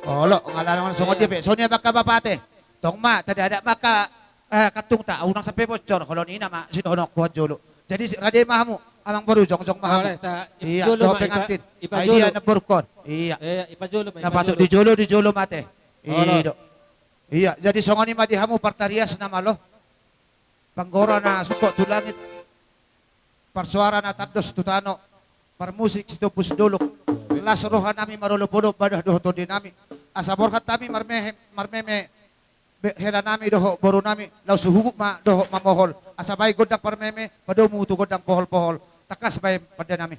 Olo, nga laho songon dia pe, songon i ma angka bapa ate. Tong ma, tadok-tadok ma angka, eh, kantungta, unang sampe bocor, holong ni ina ma sidohononku tu jolo. Jadi rade ma hamu, amangboru, jongjong ma hamu. Ia, dohot pengantin. Ai dia na borungkon. Ia. Na patut di jolo, di jolo ma ate. I do. Ia, jadi songon i ma di hamu partarias na malo. Panggora na sungkot tu langit, parsoara na tandos tu tano, parmusik sitompus dolok, las roha nami marolopolop badan dohot tondi nami, asa borhat hami marmehe, marmeme, be-, hela nami dohot boru nami, laos huhut ma dohot mamohol, asa baen gondang parmeme, padomu tu gondang pohol-pohol, tangkas baen pande nami.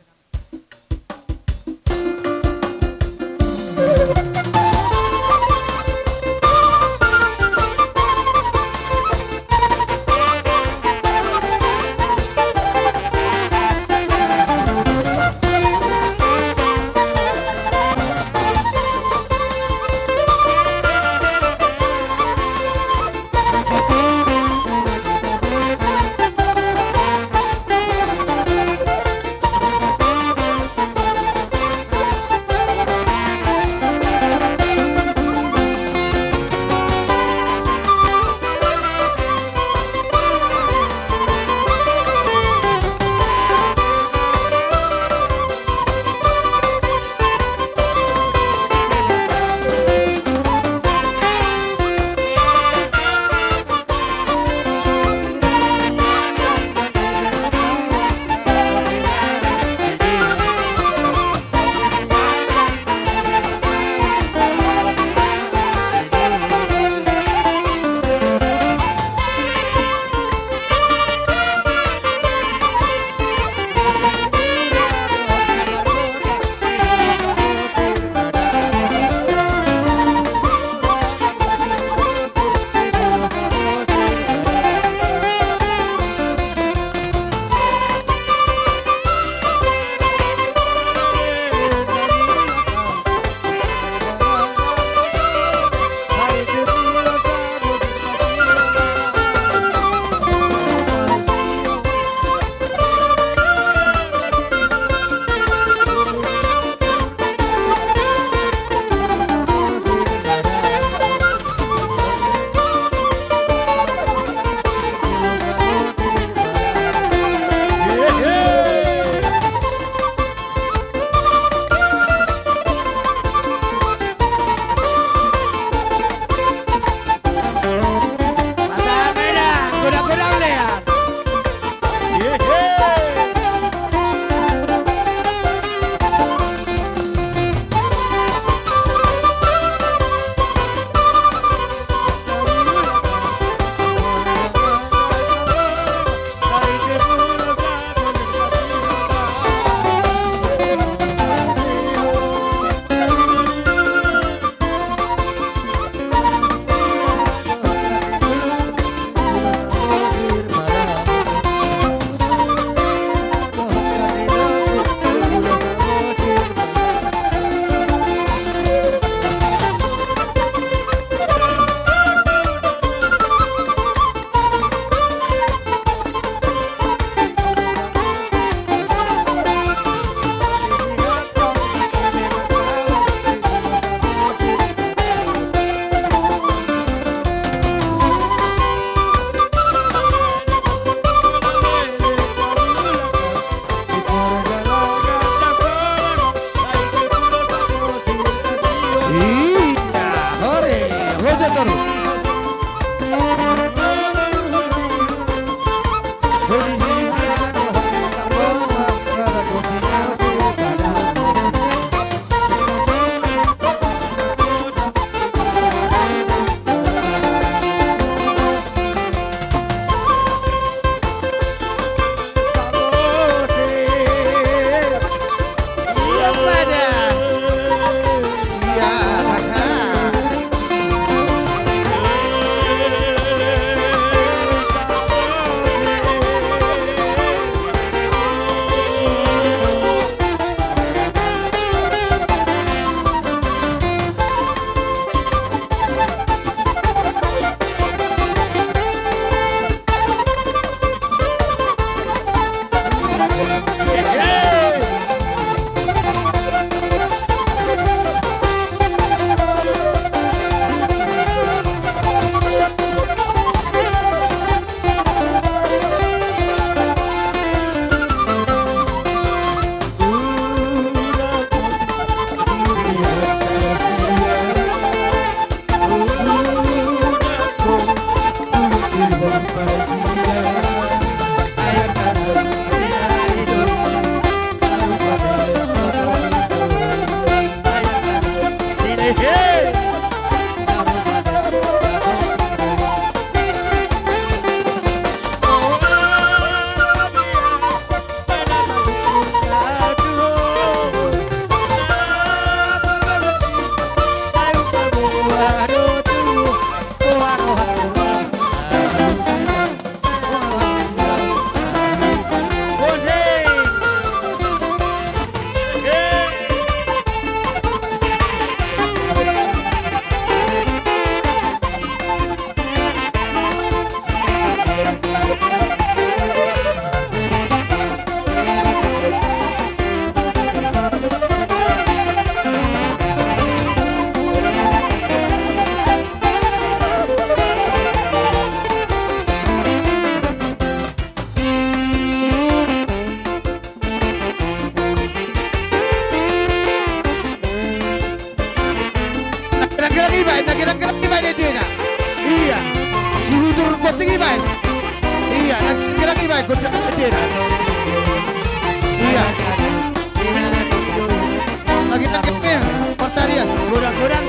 Na gelak-gelak i baen, na gelak-gelak i baen endena. Ia. Si Hutur Gonting i baen. Ia, na gelak-gelak i baen endena. Ia. Na gelak-gelak i baen. Partarias. Godang-godang.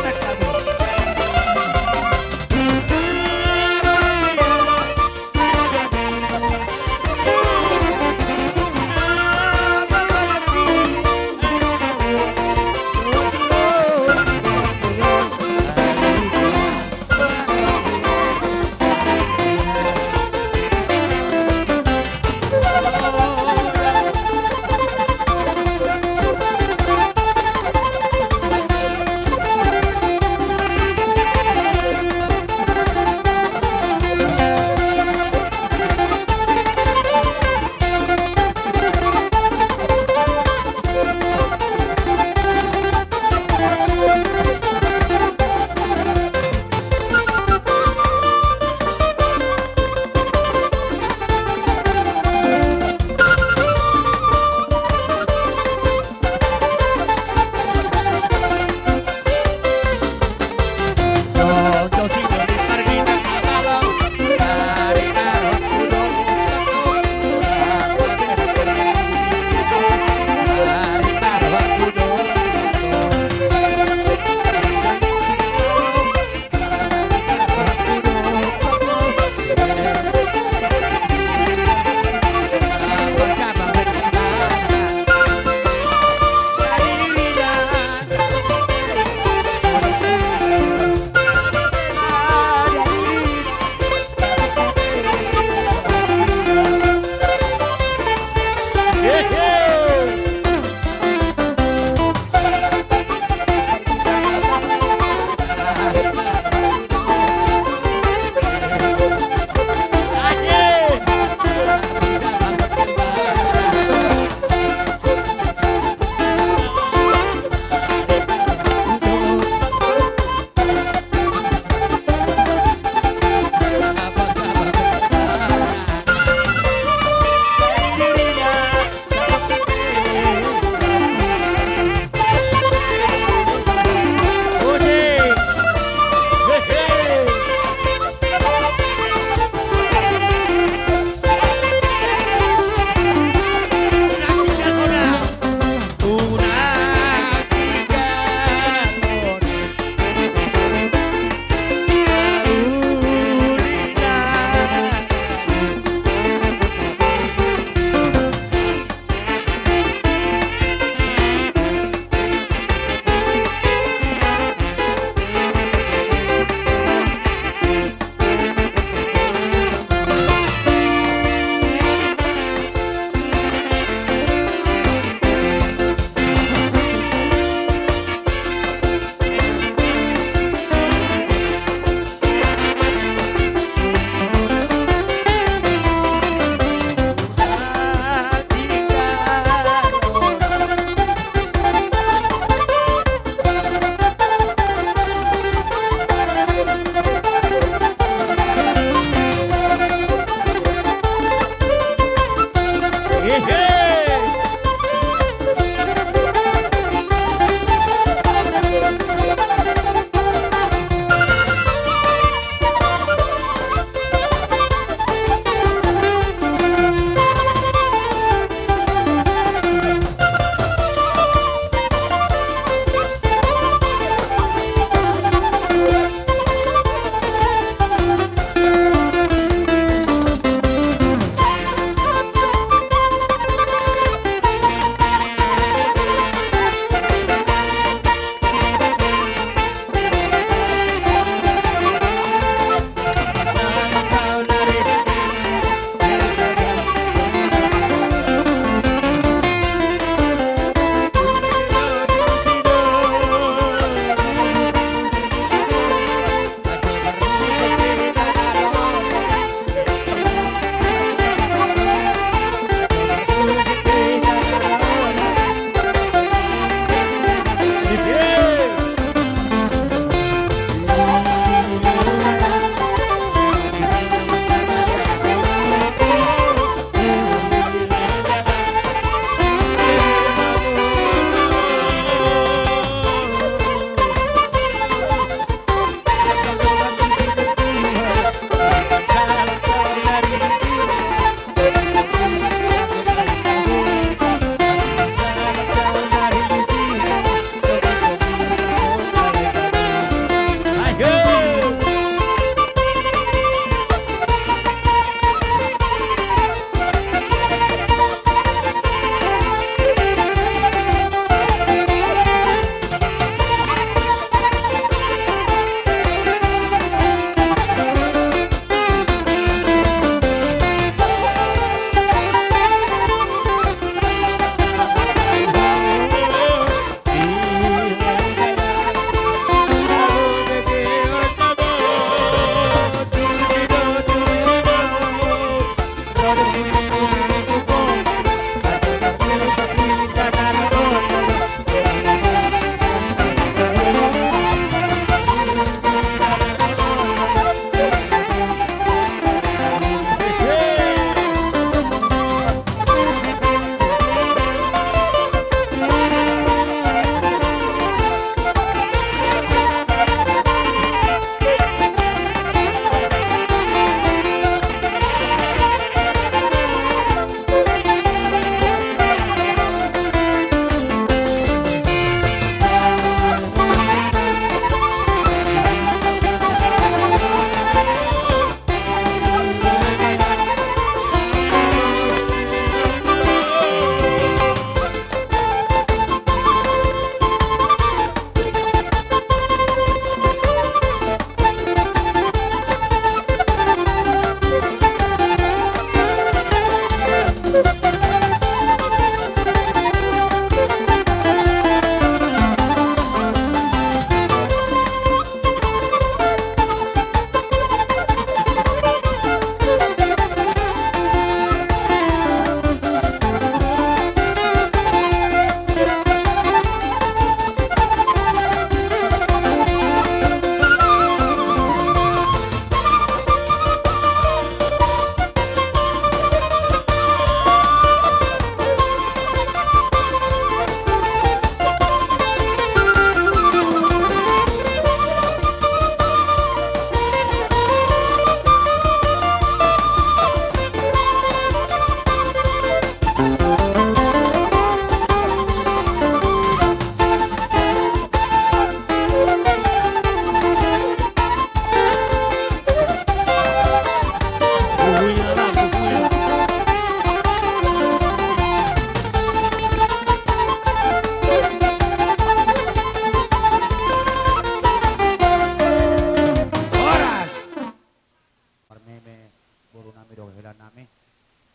nami.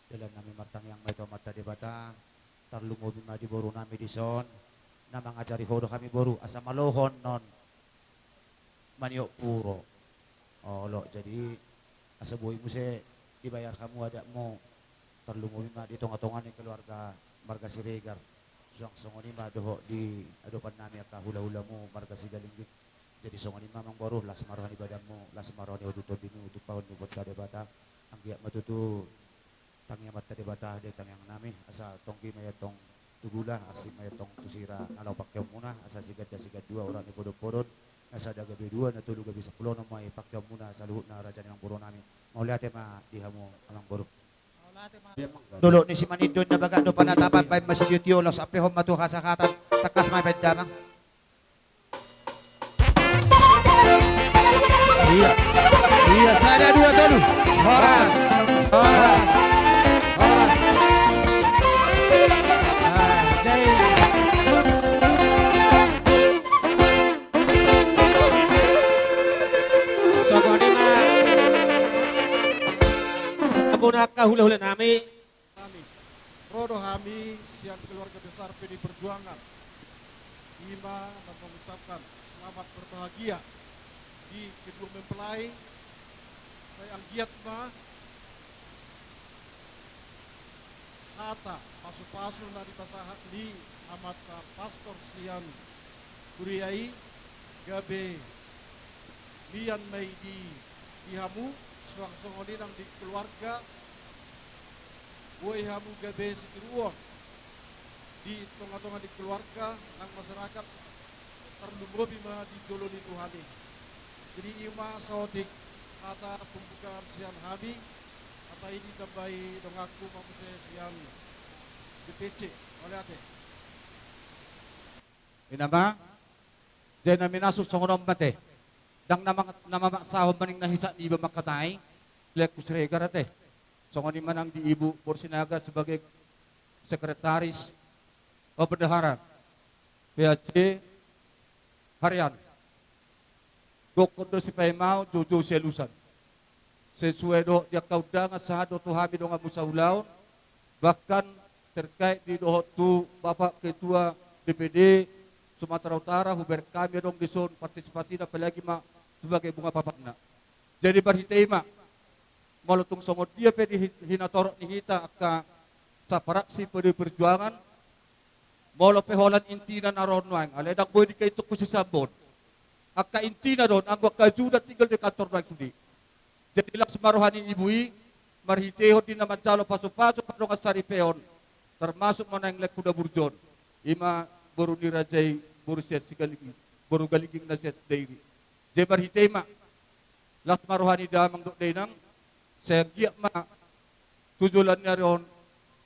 Dalan nami martangiang ma i tu Amanta Debata, tarlumobi ma di boru nami dison, na mangajari ho do hami boru, asa malohon non maniop puro. Olo, jadi asa boi muse dibayar hamu adatmu, tarlumobi ma di tonga-tonga ni keluarga marga Siregar. Suang songon i ma dohot di adopan nami angka hula-hulamu marga Sigalingging. Jadi songon i ma amang boru, las ma roha ni badanmu, las ma roha ni tondimu, tumpahon ni Amanta Debata. Anggiat ma tutu tangi Amanta Debata di tangiang nami, asa tonggi ma i antong tu gula, asing ma i antong tu sira na laho pangkeonmuna, asa siganda sigandua, urat ni podon-podon, na sada gabe dua, na tolu gabe sampulu onom ma i pangkeonmuna saluhutna raja ni amang boru nami. Mauliate ma di hamu amang boru. Dolok ni Simanjujung na bagak do panatapan, baen ma sitio-tio, laos ampehon ma tu hasahatan, tangkas ma baen damang. Iya. Iya, sada, dua, tolu. Horas. Horas. Horas. Ah, jai. Songon i ma. Ampun angka hula-hula nami. Nami. Ro do hami sian keluarga besar P D I Perjuangan. I ma na mengucapkan selamat berbahagia di kedua mempelai. Sai anggiat ma hata pasu-pasu na dipasahat ni amanta pastor sian huria i gabe mian ma i di, di hamu, suang songon i nang di keluarga, boi hamu gabe sitiruon di tonga-tonga ni keluarga nang masyarakat, tarlumobi ma di jolo ni Tuhan i. Jadi i ma saotik hata pembukaan sian hami, hata i ditambai donganku ma muse sian D P C. Mauliate. I ma. Jadi na minasuk songon on ma te. Ndang na mang-, na mamaksahon ma ninna hisap ni iba mangkatai, lehonku Siregar ate. Songon i ma nang di ibu boru Sinaga sebagai sekretaris, o bendahara, P H C harian. Gokhon do sipaima on, joujou sialusan. Sesuai dohot di angka undangan, sahat do tu hami donganmu saulaon, bahkan terkait di dohot tu Bapak Ketua D P D Sumatera Utara, hubereng hami adong dison partisipasina, apalagi ma sebagai bunga papanna. Jadi marhite i ma, molo tung songon dia pe di hi-, hinatorop ni hita angka safraksi P D I Perjuangan, molo pe holan intina na ro nuaeng, alai ndang boi dikaitung tu sisambon. Angka intina do on, anggo angka ajudan tinggal di kantor nuaeng sude. Jadi las ma roha ni ibu i, marhitehon di na manjalo pasu-pasu pardongan saripeon, termasuk ma nuaeng lehonku na burju on. I ma boru ni raja i, boru sian Sigalingging, boru Galingging na sian Dairi. Jadi marhite i ma, las ma roha ni damang dohot dainang, sai anggiat ma tu joloan ni ari on,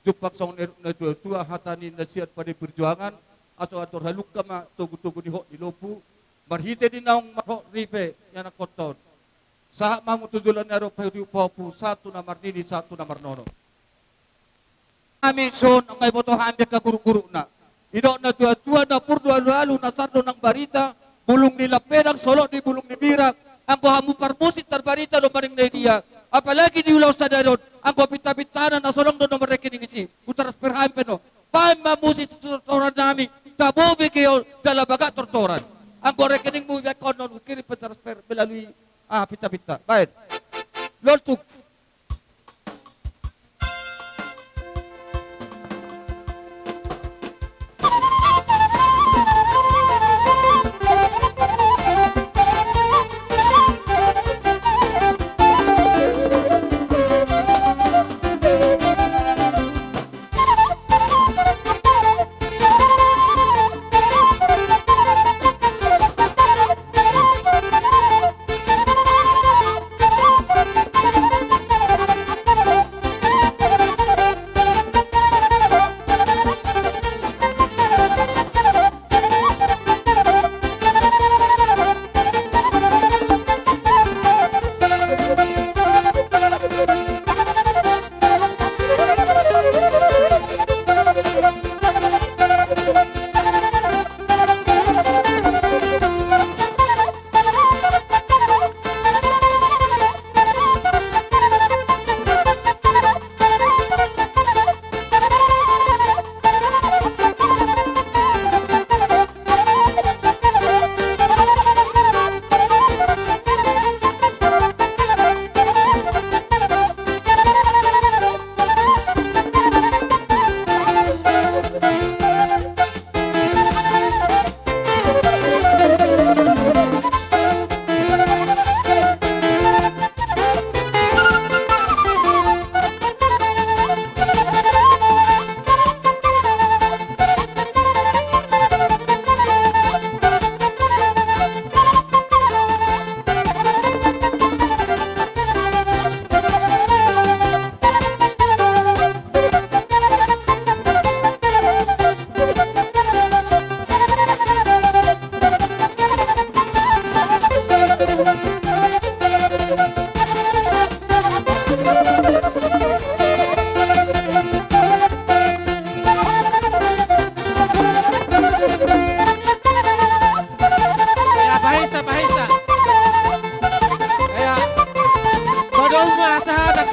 jumpang songon na nidok ni natua-tua, hata ni na sian P D I Perjuangan, asa andor halumpang ma togu-togu ni hot ni lombu, marhite di naung marhot ripe ni anakkonta on. Sahat ma hamu tu joloan ni ari on, pahompu-pahompu, sahat tu na marnini, sahat tu na marnono. Hami son, nga iboto hami angka guruk-gurukna. Didok na tua-tua, dapur do alu-alu, na sar do nang barita, bulung ni lampedang, solot di bulung ni bira, anggo hamu parmusik tarbarita do maning na i dia, apalagi di ulaon sadari on, anggo pinta-pintana na so adong do nomor rekening isi, hutransfer hami pe on. Baen ma musik tortoran nami, Tabo Begeon, jala Bagak Tortoran. Anggo rekeningmu baen on, hukirim pe transfer melalui, ah, pinta-pinta. Baen. Loltuk.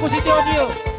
Puji Tio Tio.